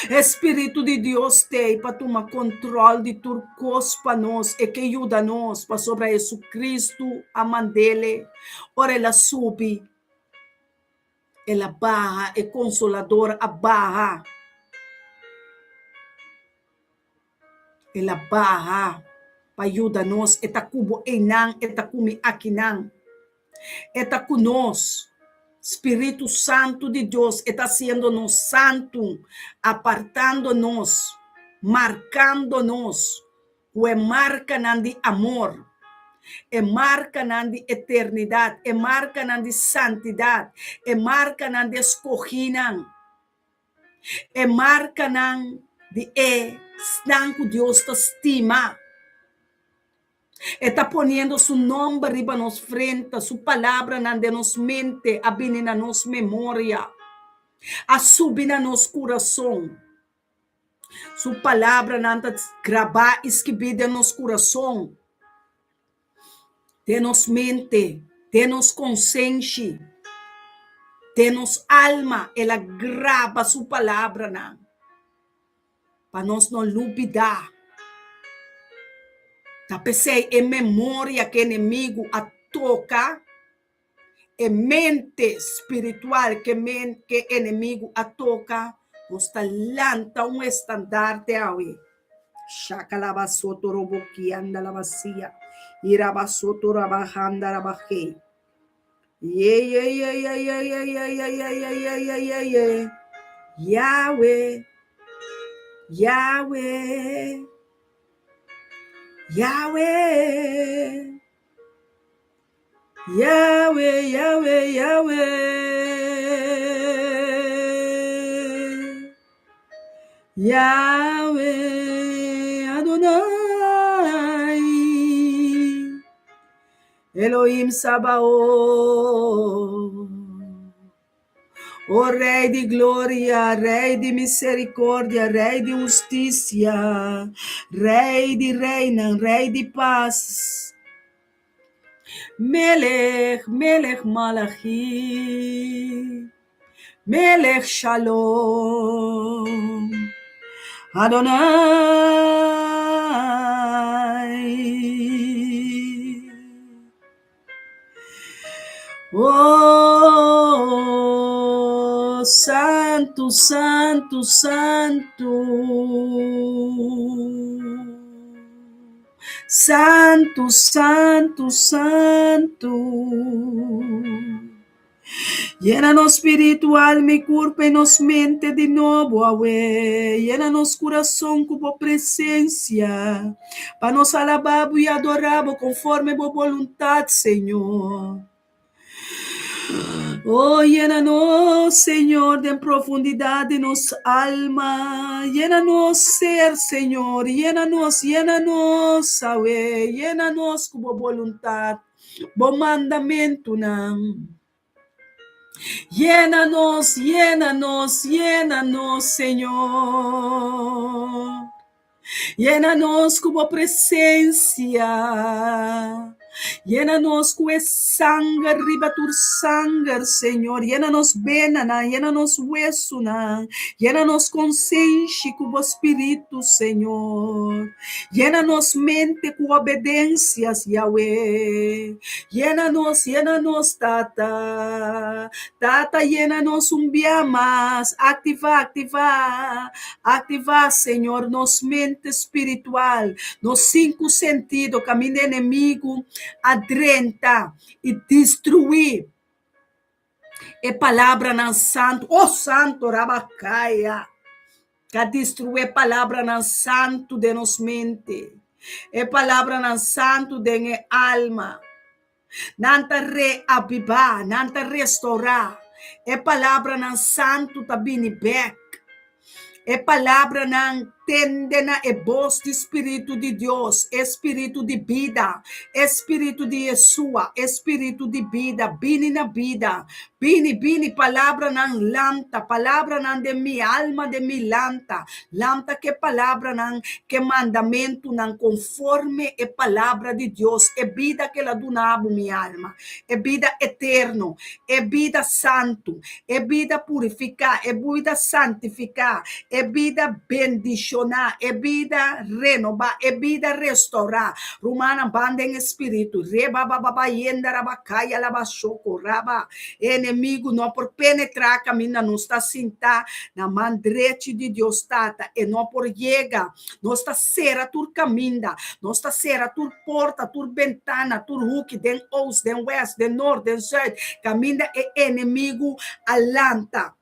E Spiritu di Dios t'ei pa tuma kontròl di tur kos pa nos. E ke yuda nos pasobra Jesucristo a mand'Ele. Ora El a subi, El a baha, e Konsolador a baha. El a baha pa yuda nos. E ta ku bo einan, e ta ku mi akinan. E ta ku nos. Spiritu Santu di Dios, e ta hasiendo nos santu, apartando nos, markando nos ku e markanan di amor, e markanan di eternidat, e markanan di santidat, e markanan di e skohínan. E markanan di e esnan ku Dios ta stima. E ta poniendo su nomber riba nos frenta, su palabranan den nos mente a bini na nos memoria, a subi na nos kurason. Su palabranan ta grabá i skibí den nos kurason. Den nos mente, den nos konsenshi, den nos alma el a graba su palabranan pa nos no lubidá. Ta p'esei e memoria ku enemigu a toka. E mente spiritual ke men ke enemigu a toka, nos ta lanta un estandarte awe. Shakalabasoto robo kianda labasia, irabasoto rabahanda rabahei. Ye ye ye ye ye ye ye ye ye ye ye ye ye ye. Yahweh, Yahweh, Yahweh. Yahweh, Yahweh, Yahweh. Yahweh Adonai. Elohim Sabaoth. O Rei di gloria, Rei di misericordia, Rei di husticia, Rei di reinan, Rei di pas. Melech, Melech Malachim, Melech Shalom, Adonai. Oh, Santu, Santu, Santu. Santu, Santu, Santu. Yena nos spiritu, alma i kurpa i nos mente di nobo awe. Yena nos kurason ku bo presensia, pa nos alabá bo i adorá bo konforme bo boluntat, Señor. Oh, yena nos, Señor, den profundidad di nos alma. Yena nos ser, Señor. Yena nos, yena nos, awe. Yena nos ku bo boluntad, bo mandamentunan. Yena nos, yena nos, yena nos, Señor. Yena nos ku bo presensia. Yena nos ku e sanger riba tur sanger, Señor. Yena nos benanan, yena nos wesunan. Yena nos konsenshi ku bo spiritu, Señor. Yena nos mente ku obedensia, Yahweh. Yena nos, yena nos, Tata. Tata, yena nos un bia mas. Aktivá, aktivá. Aktivá, Señor, nos mente spiritual, nos sinku sentido kaminda enemigu a drenta i destruí e palabranan santu. Oh, santu, Rabakaya! Ta destruí e palabranan santu den nos mente, e palabranan santu den e alma. Nan ta reavivá, nan ta restourá. E palabranan santu ta bini bèk. E palabranan tende na e bos di Spiritu di Dios, e Spiritu di bida, e Spiritu di Yeshua, e Spiritu di bida, bini na bida. Bini, bini, palabranan lanta, palabranan den mi alma, den mi lanta. Lanta ku e palabranan, ku e mandamentunan konforme e palabra di Dios, e bida ku el a duna bo, mi alma, e bida eterno, e bida santu, e bida purifiká, e bida santifiká, e bida bendishoná, e bida renobá, e bida restourá. Rumannan, ban den e spiritu. Reba ba ba ba yenda raba kaya laba shoko raba. E enemigu no por penetrá kaminda nos ta sintá na man drechi di Dios Tata. E no por yega. Nos ta sera tur kaminda. Nos ta sera tur porta, tur bentana, tur huki den oost, den west, den noord, den zuid, kaminda e enemigu a lanta.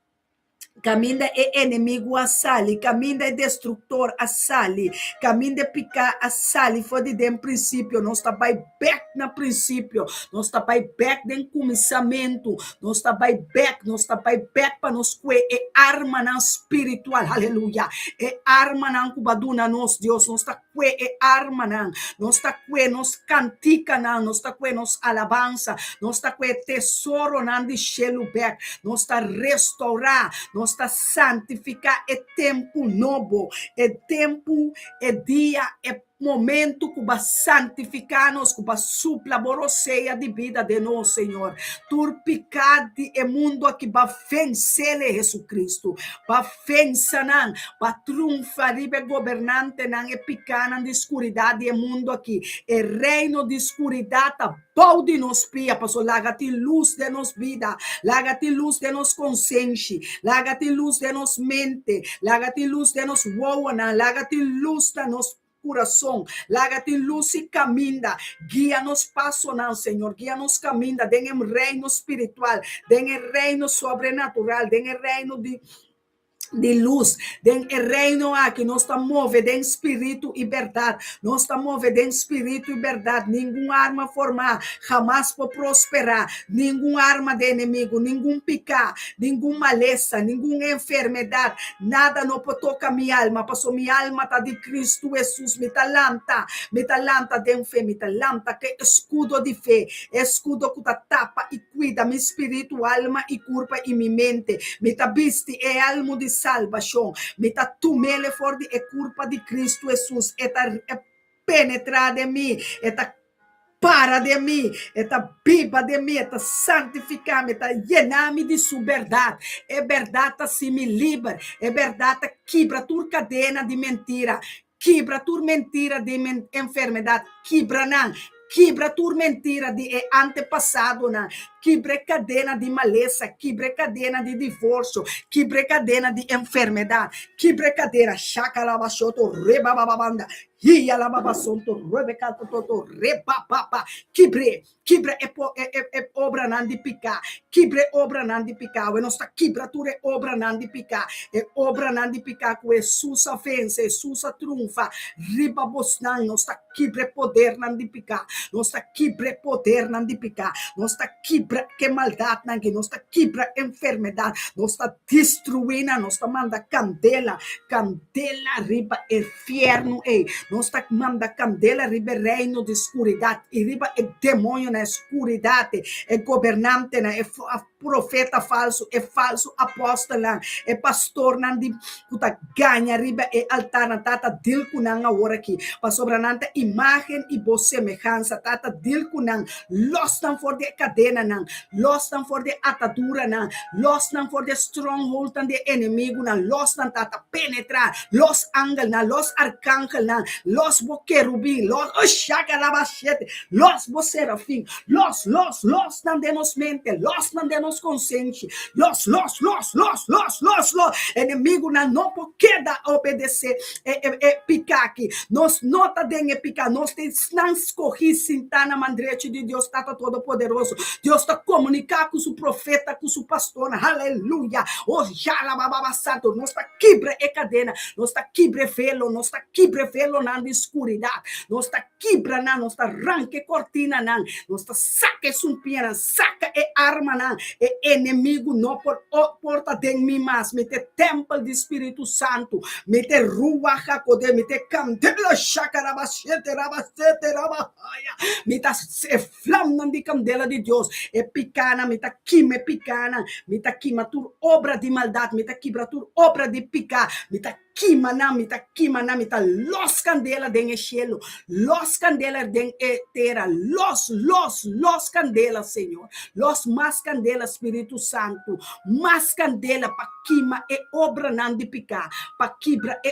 Kaminda e enemigu a sali, kaminda e destruktor a sali, kaminda e piká a sali for di den prinsipio, nos ta bai bèk na prinsipio, nos ta bai bèk den kuminsamentu, nos ta bai bèk, nos ta bai bèk pa nos kue e armanan spiritual, aleluya, e armanan ku bo a duna nos, Dios, nos ta kue e armanan, nos ta kue nos kantikanan, nos ta kue nos alabansa, nos ta kue e tesoronan di shelu bèk, nos ta restourá, nos ta santifiká e tempu nobo, e tempu, e dia, e momentu ku bo a santifiká nos, ku bo a supla bo rosea di bida den nos, Señor. Tur piká di e mundu aki bo a vensele, Jesucristo. Bo a vensa nan, bo a triunfa riba e gobernantenan, e pikánan di skuridat di e mundu aki. E reino di skuridat ta bou di nos pia, pasobra laga tin lus den nos bida, laga tin lus den nos konsenshi, laga tin lus den nos mente, laga tin lus den nos wowonan, laga tin lus na nos kurason, laga tin lus i kaminda, guia nos pasonan, Señor, guia nos kaminda den e reino spiritual, den e reino sobrenatural, den e reino di di lus. Den e reino aki nos ta move den spiritu i bèrdat. Nos ta move den spiritu i bèrdat. Ningun arma formá hamas por prosperá. Ningun arma di enemigu, ningun piká, ningun malesa, ningun enfermedat, nada no por toka mi alma, pasobra mi alma ta di Kristu Hesus. Mi ta lanta, mi ta lanta den fe, mi ta lanta ku e eskudo di fe, e eskudo ku ta tapa i Cuida mi spiritu, alma i curpa i mi mente. Mi ta bisti e elmo di salbacion. Mi ta tumele for di e curpa di Cristo Jesus. E ta penetra den mi. E ta para den mi. E ta biba den mi. E ta santifica mi. E ta yena mi di su berdad. E berdad ta haci mi liber. E berdad ta kibra tur cadena di mentira. Kibra tur mentira di enfermedad. Kibra nan. Kibra tur mentira di e antepasadonan, kibra e kadena di malesa, kibra e kadena di divorsio, kibra e kadena di enfermedat, kibra e kadena, shakalabashoto rebabababanda, hiyalababasonto rebekatototo rebababa, kibr'é, kibra e po e e e obranan di piká, kibra e obranan di piká, awe nos ta kibra tur e obranan di piká, e obranan di piká ku Hesus a vense, Hesus a triunfa riba bosnan, nos ta. Kibra e podernan di piká. Nos ta kibra e podernan di piká. Nos ta kibra. kibra ku e maldatnan aki, nos ta kibra enfermedat, nos ta destruí nan, nos ta manda kandela, kandela riba e fièrnu ei, nos ta manda kandela riba e reino di skuridat i riba e demoñonan, e skuridat, e gobernantenan, e profeta falsu, e falsu apòstelnan, e pastornan di ku ta gaña riba e altarnan. Tata, dil ku nan awor aki, pasobra nan ta imágen i bo semehansa. Tata, dil ku nan, lòs nan for di e kadenanan, lòs nan for di e ataduranan, lòs nan for di e strongholdnan di e enemigunan, lòs nan, Tata, penetrá, lòs angelnan, lòs arkangelnan, lòs bo kerubin, lòs, oh, shakalabashete, lòs bo serafin, Los, los, los nan den nos mente, los nan den nos konsenshi, los, los, los, los, los, los, los. Enemigunan no por keda obedesé e, e, e piká aki. Nos no ta den e piká, nos ta esnan skohí sintá na man drechi di Dios Tata Todopoderoso. Dios ta komuniká ku su profeta, ku su pastornan. Aleluya! Oh, yalabababa santo. Nos ta kibra e kadena, nos ta kibra e velo, nos ta kibra e velonan di skuridat. Nos ta kibra nan, nos ta ranka e kortinanan, nos ta saka e sumpianan, saka e armanan, e enemigu no por por ta den mi mas, mi ta e tèmpel di Spiritu Santu, mi ta e Ruach HaKodesh, mi ta e kandela shakarabashete rabasete rabahaya, mi ta e flamnan di kandela di Dios, e pikanan, mi ta kima e pikanan, mi ta kima tur obra di maldat, mi ta kibra tur obra di pika, mi ta Kima nan, mi ta kima nan, mi ta los kandela den e shelu, los kandela den e tera, los, los, los kandela, Señor, los mas kandela, Spiritu Santu, mas kandela pa kima e obranan di piká, pa kibra e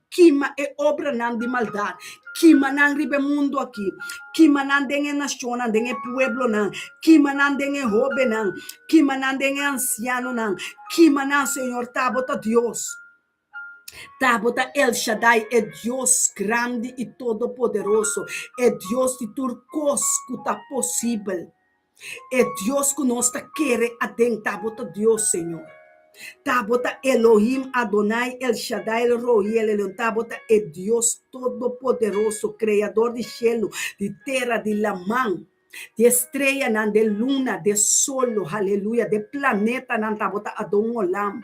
kima e obranan di maldat, kima nan riba e mundu aki, kima nan den e nashonnan, den e pueblonan, kima nan den e hóbennan, kima nan den e ansianonan, kima nan, Señor, ta bo ta Dios. Ta bo ta El Shaddai, e Dios grandi i todopoderoso, e Dios di tur kos ku ta posibel, e Dios ku nos ta kere aden. Ta bo ta Dios, Señor. Ta bo ta Elohim, Adonai, El Shaddai, El Roi, El Elyon. Ta bo ta e Dios todopoderoso, Kreador di shelu, di tera, di laman, di e streanan, di e luna, di e solo, haleluya, di e planetanan, ta bo ta Adon Olam.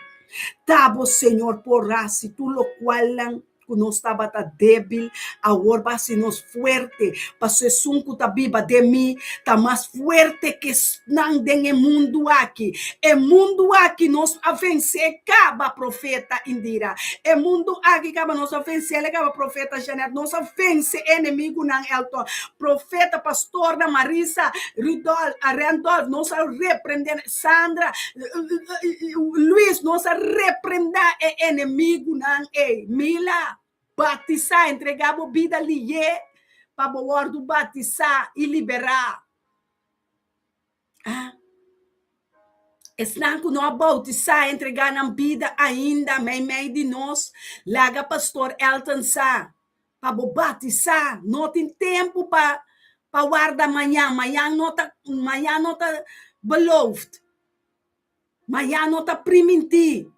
Ta bo, Señor, por hasi tur lokualnan ku nos tabata débil, awor bo hasi nos fuerte, pasobra esun ku ta biba den mi ta mas fuerte ku esnan den e mundu aki. E mundu aki nos a vensé kaba, profeta Indira. E mundu aki kaba nos a vensé, el kaba, profeta Janet. Nos a vense e enemigunan, Elton. Profeta, pastornan, Marisa, Rudolf, Randolph, nos a reprende, Sandra, Luis, nos a reprenda e enemigunan ei. Mila, batisá, entregá bo bida lié pa bo wòrdu batisá i liberá. Ah. Esnan ku no a boutisá, entregá nan bida ainda meimei di nos, laga Pastor Elton sa pa bo batisá. No tin tempu pa pa warda mañan. Mañan no ta mañan no ta beloofd. Mañan no ta primintí.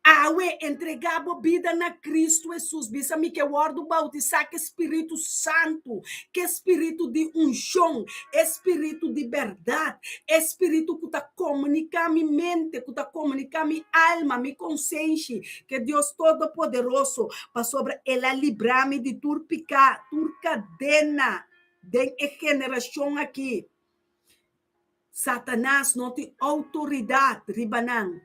Awe, entregá bo bida na Kristu Hesus. Bisa, Mi ke wòrdu boutisá ku e Spiritu Santu, ku e spiritu di unshon, e spiritu di bèrdat, e spiritu ku ta komuniká mi mente, ku ta komuniká mi alma, mi konsenshi, ku e Dios Todopoderoso, pasobra El a libra mi di tur piká, tur kadena den e generashon akí. Satanas no tin outoridat riba nan.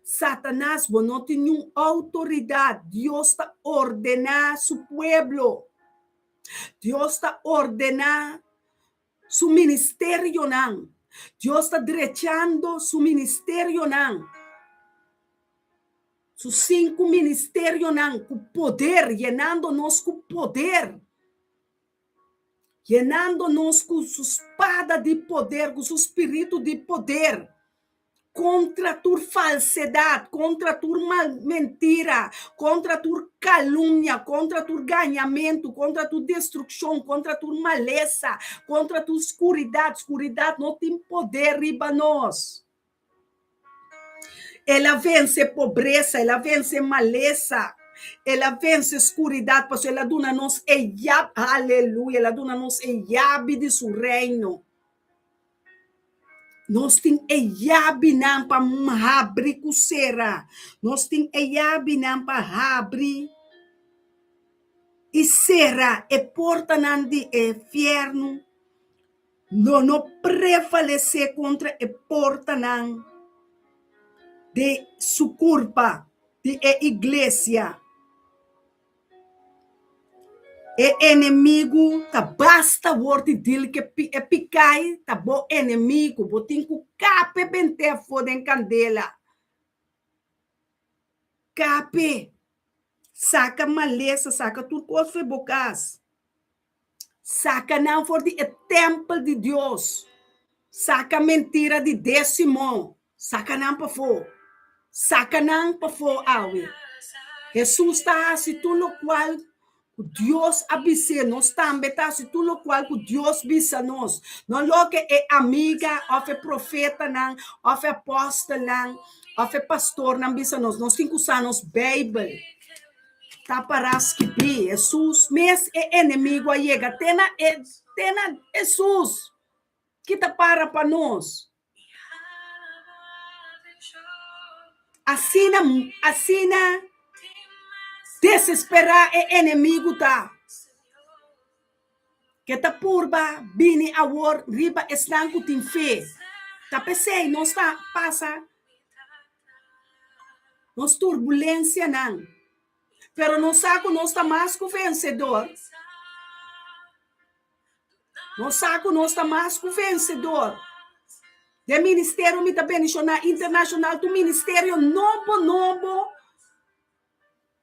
Satanas, bo no tin niun outoridat. Dios ta ordená su pueblo. Dios ta ordená su ministerionan. Dios ta drechando su ministerionan. Su sinku ministerionan ku poder, yenando nos ku poder. Yenando nos ku su spada di poder, ku su spiritu di poder, kontra tur falsedat, kontra tur mal mentira, kontra tur kalumnia, kontra tur gañamentu, kontra tur destrukshon, kontra tur malesa, kontra tur skuridat. Skuridat no tin poder riba nos. El a vense pobresa, el a vense malesa, el a vense skuridat, pasobra el a duna nos e yabi, aleluya, el a duna nos e yabi di su reino. Nos tin e yabinan pa habri ku sera. Nos tin e yabinan pa habri i sera e portanan di e fièrnu. Lo no prevalesé kontra e portanan di su kurpa, di e iglesia. E enemigu ta basta wor di dil ke e pikai ta bo enemigu, bo tin ku kape bent'é afó den kandela. Kape, saka malesa, saka tur kos for bo kas. Saka nan for di e tèmpel di Dios. Saka mentira di désimo. Saka nan pafó. Saka nan pafó awe. Hesus ta hasi tur lokual ku Dios a bis'é. Nos tambe ta hasi tur lokual ku Dios bisa nos. No loke e amiga òf e profetanan òf e apòstelnan òf e pastornan bisa nos. Nos tin ku usa nos Beibel. Ta para skibí, Hesus mes e enemigu a yega te na e te na Hesus ki ta para pa nos. Asina asina desesperá e enemigu ta, ke ta purba bini awor riba esnan ku tin fe. Ta p'esei nos ta pasa nos turbulensianan, pero nos sa ku nos ta mas ku vensedor. Nos sa ku nos ta mas ku vensedor. Den ministerio mi ta bendishoná internashonal tur ministerio nobo nobo.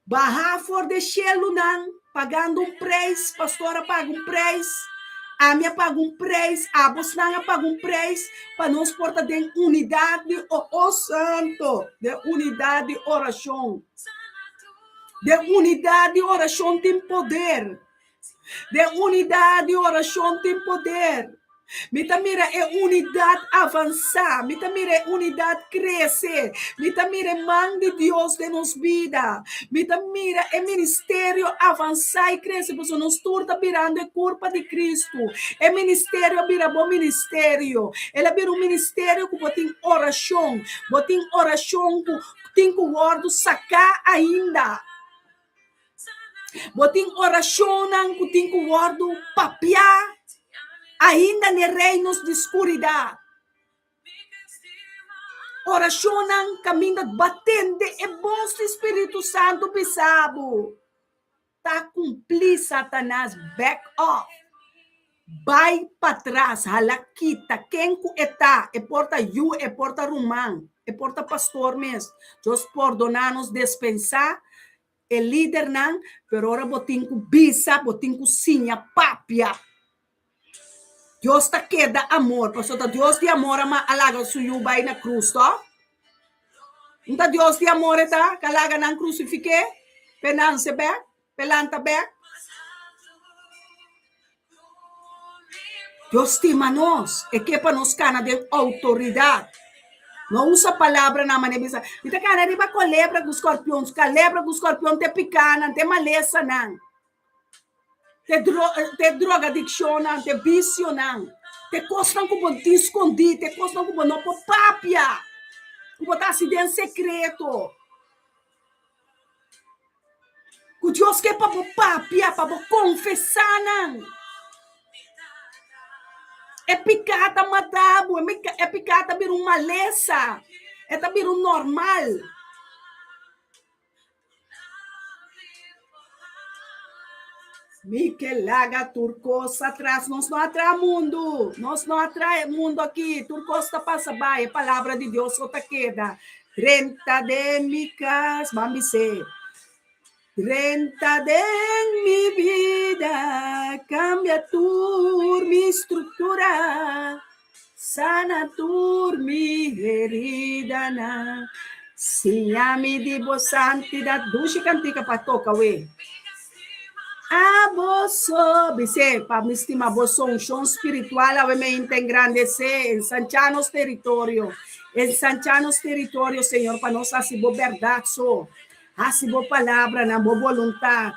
Baha for de shelunan pagando un preis, pastor a paga un preis, ami a paga un preis, abosnan a paga un preis pa nos por ta den unidat di o o santo, den unidat di orashon. Den unidat di orashon tin poder. Den unidat di orashon tin poder. Mi ta mira e unidat avansá, mi ta mira e unidat krese, mi ta mira e man di Dios den nos bida, mi ta mira e ministerio avansá i krese pasobra nos tur ta birando e kurpa di Kristu. E ministerio a bira bo ministerio, el a bira un ministerio ku bo tin orashon, bo tin orashon ku tin ku wòrdu saká ainda. Bo tin orashonnan ku tin ku wòrdu papiá ainda n'e reinos di skuridat. Orashonnan kaminda bo a tende e bos di Spiritu Santu bisa bo, Ta kumplí, Satanas, back off! Bai patras, hala kita ken ku e ta, e por ta yu, e por ta ruman, e por ta pastor mes. Dios pordoná nos, despensá e lidernan, pero ora bo tin ku bisa, bo tin ku siña papia. Dios ta keda amor, pasobra ta Dios di amor a a laga su yu bai na krus, tòg? Un ta Dios di amor e ta, ku a laga nan krusifik'é, p'e nanse bèk, p'e lanta bèk? Dios stima nos, e ke pa nos kana den outoridat. No usa palabranan manera bisa, Mi ta kana riba kolebra ku skorpion, kalebra ku skorpion te pikanan, te malesanan, te te drogadikshonnan, te bisionan, te kosnan ku bo tin skondí, te kosnan ku bo no por papia, ku bo ta hasi den sekreto. Ku Dios ke pa bo papia, pa bo konfesá nan. E piká ta mata bo, e piká ta bira un malesa, e ta bira un normal. Mi ke laga tur kos atras. Nos no a traha mundu, nos no a traha e mundu aki. Tur kos ta pasa bai, e palabra di Dios so ta keda. Drenta den mi kas, ban bis'é. Drenta den mi bida, kambia tur mi struktura, sana tur mi heridanan, siña mi di bo santidat. Dushi kantika pa toka we. Abo so, bis'é, pa mi stima bo so unshon spiritual awe me inta engrandesé, ensanchá nos teritorio. Ensanchá nos teritorio, Señor, pa nos hasi bo bèrdat so, hasi bo palabranan, bo boluntat.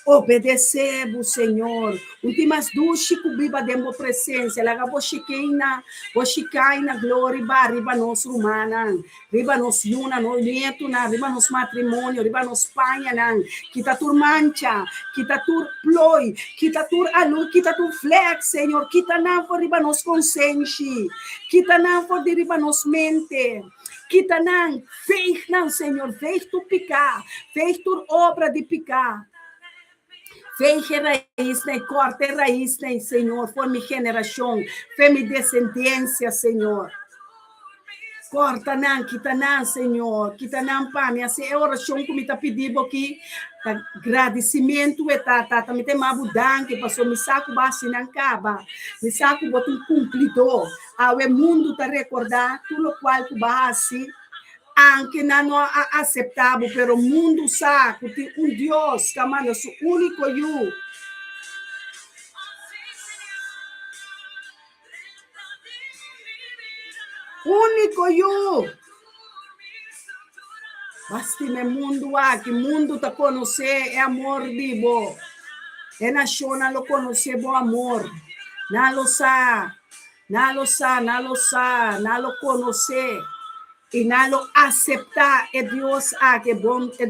Obedesé bo, Señor. Un tin mas dushi ku biba den bo presensia. Laga bo Shekinah, bo Shekinah glory ba riba nos rumannan, riba nos yunan, nos nietunan, riba nos matrimonio, riba nos pañanan. Kita tur mancha, kita tur ploi, kita tur alu, kita tur vlek, Señor. Kita nan for riba nos konsenshi. Kita nan for di riba nos mente. Kita nan, veeg nan, Señor. Veeg tur piká, veeg tur obra di piká. Veeg e raisnan, kòrta e raisnan, Señor, for mi generashon, for mi desendensia, Señor. Kòrta nan, kita nan, Señor, kita nan pa mi. Asina e orashon ku mi ta pidi bo aki, ta gradisimentu e ta, Tata, mi ta yama bo danki, pasobra mi sa ku bo a hasi nan kaba. Mi sa ku bo ta un kumplidó. Awe mundu ta rekordá tur lokual ku bo a hasi. Anke nan no a aseptá bo, pero mundu sa ku tin un Dios ku a manda su úniko Yu. Úniko Yu! Bo a stima e mundu aki, mundu ta konosé e amor di bo. E nashonnan lo konosé bo amor. Nan lo sa. Nan lo sa, nan lo sa, nan lo konosé i nan lo aseptá e Dios aki, e bon.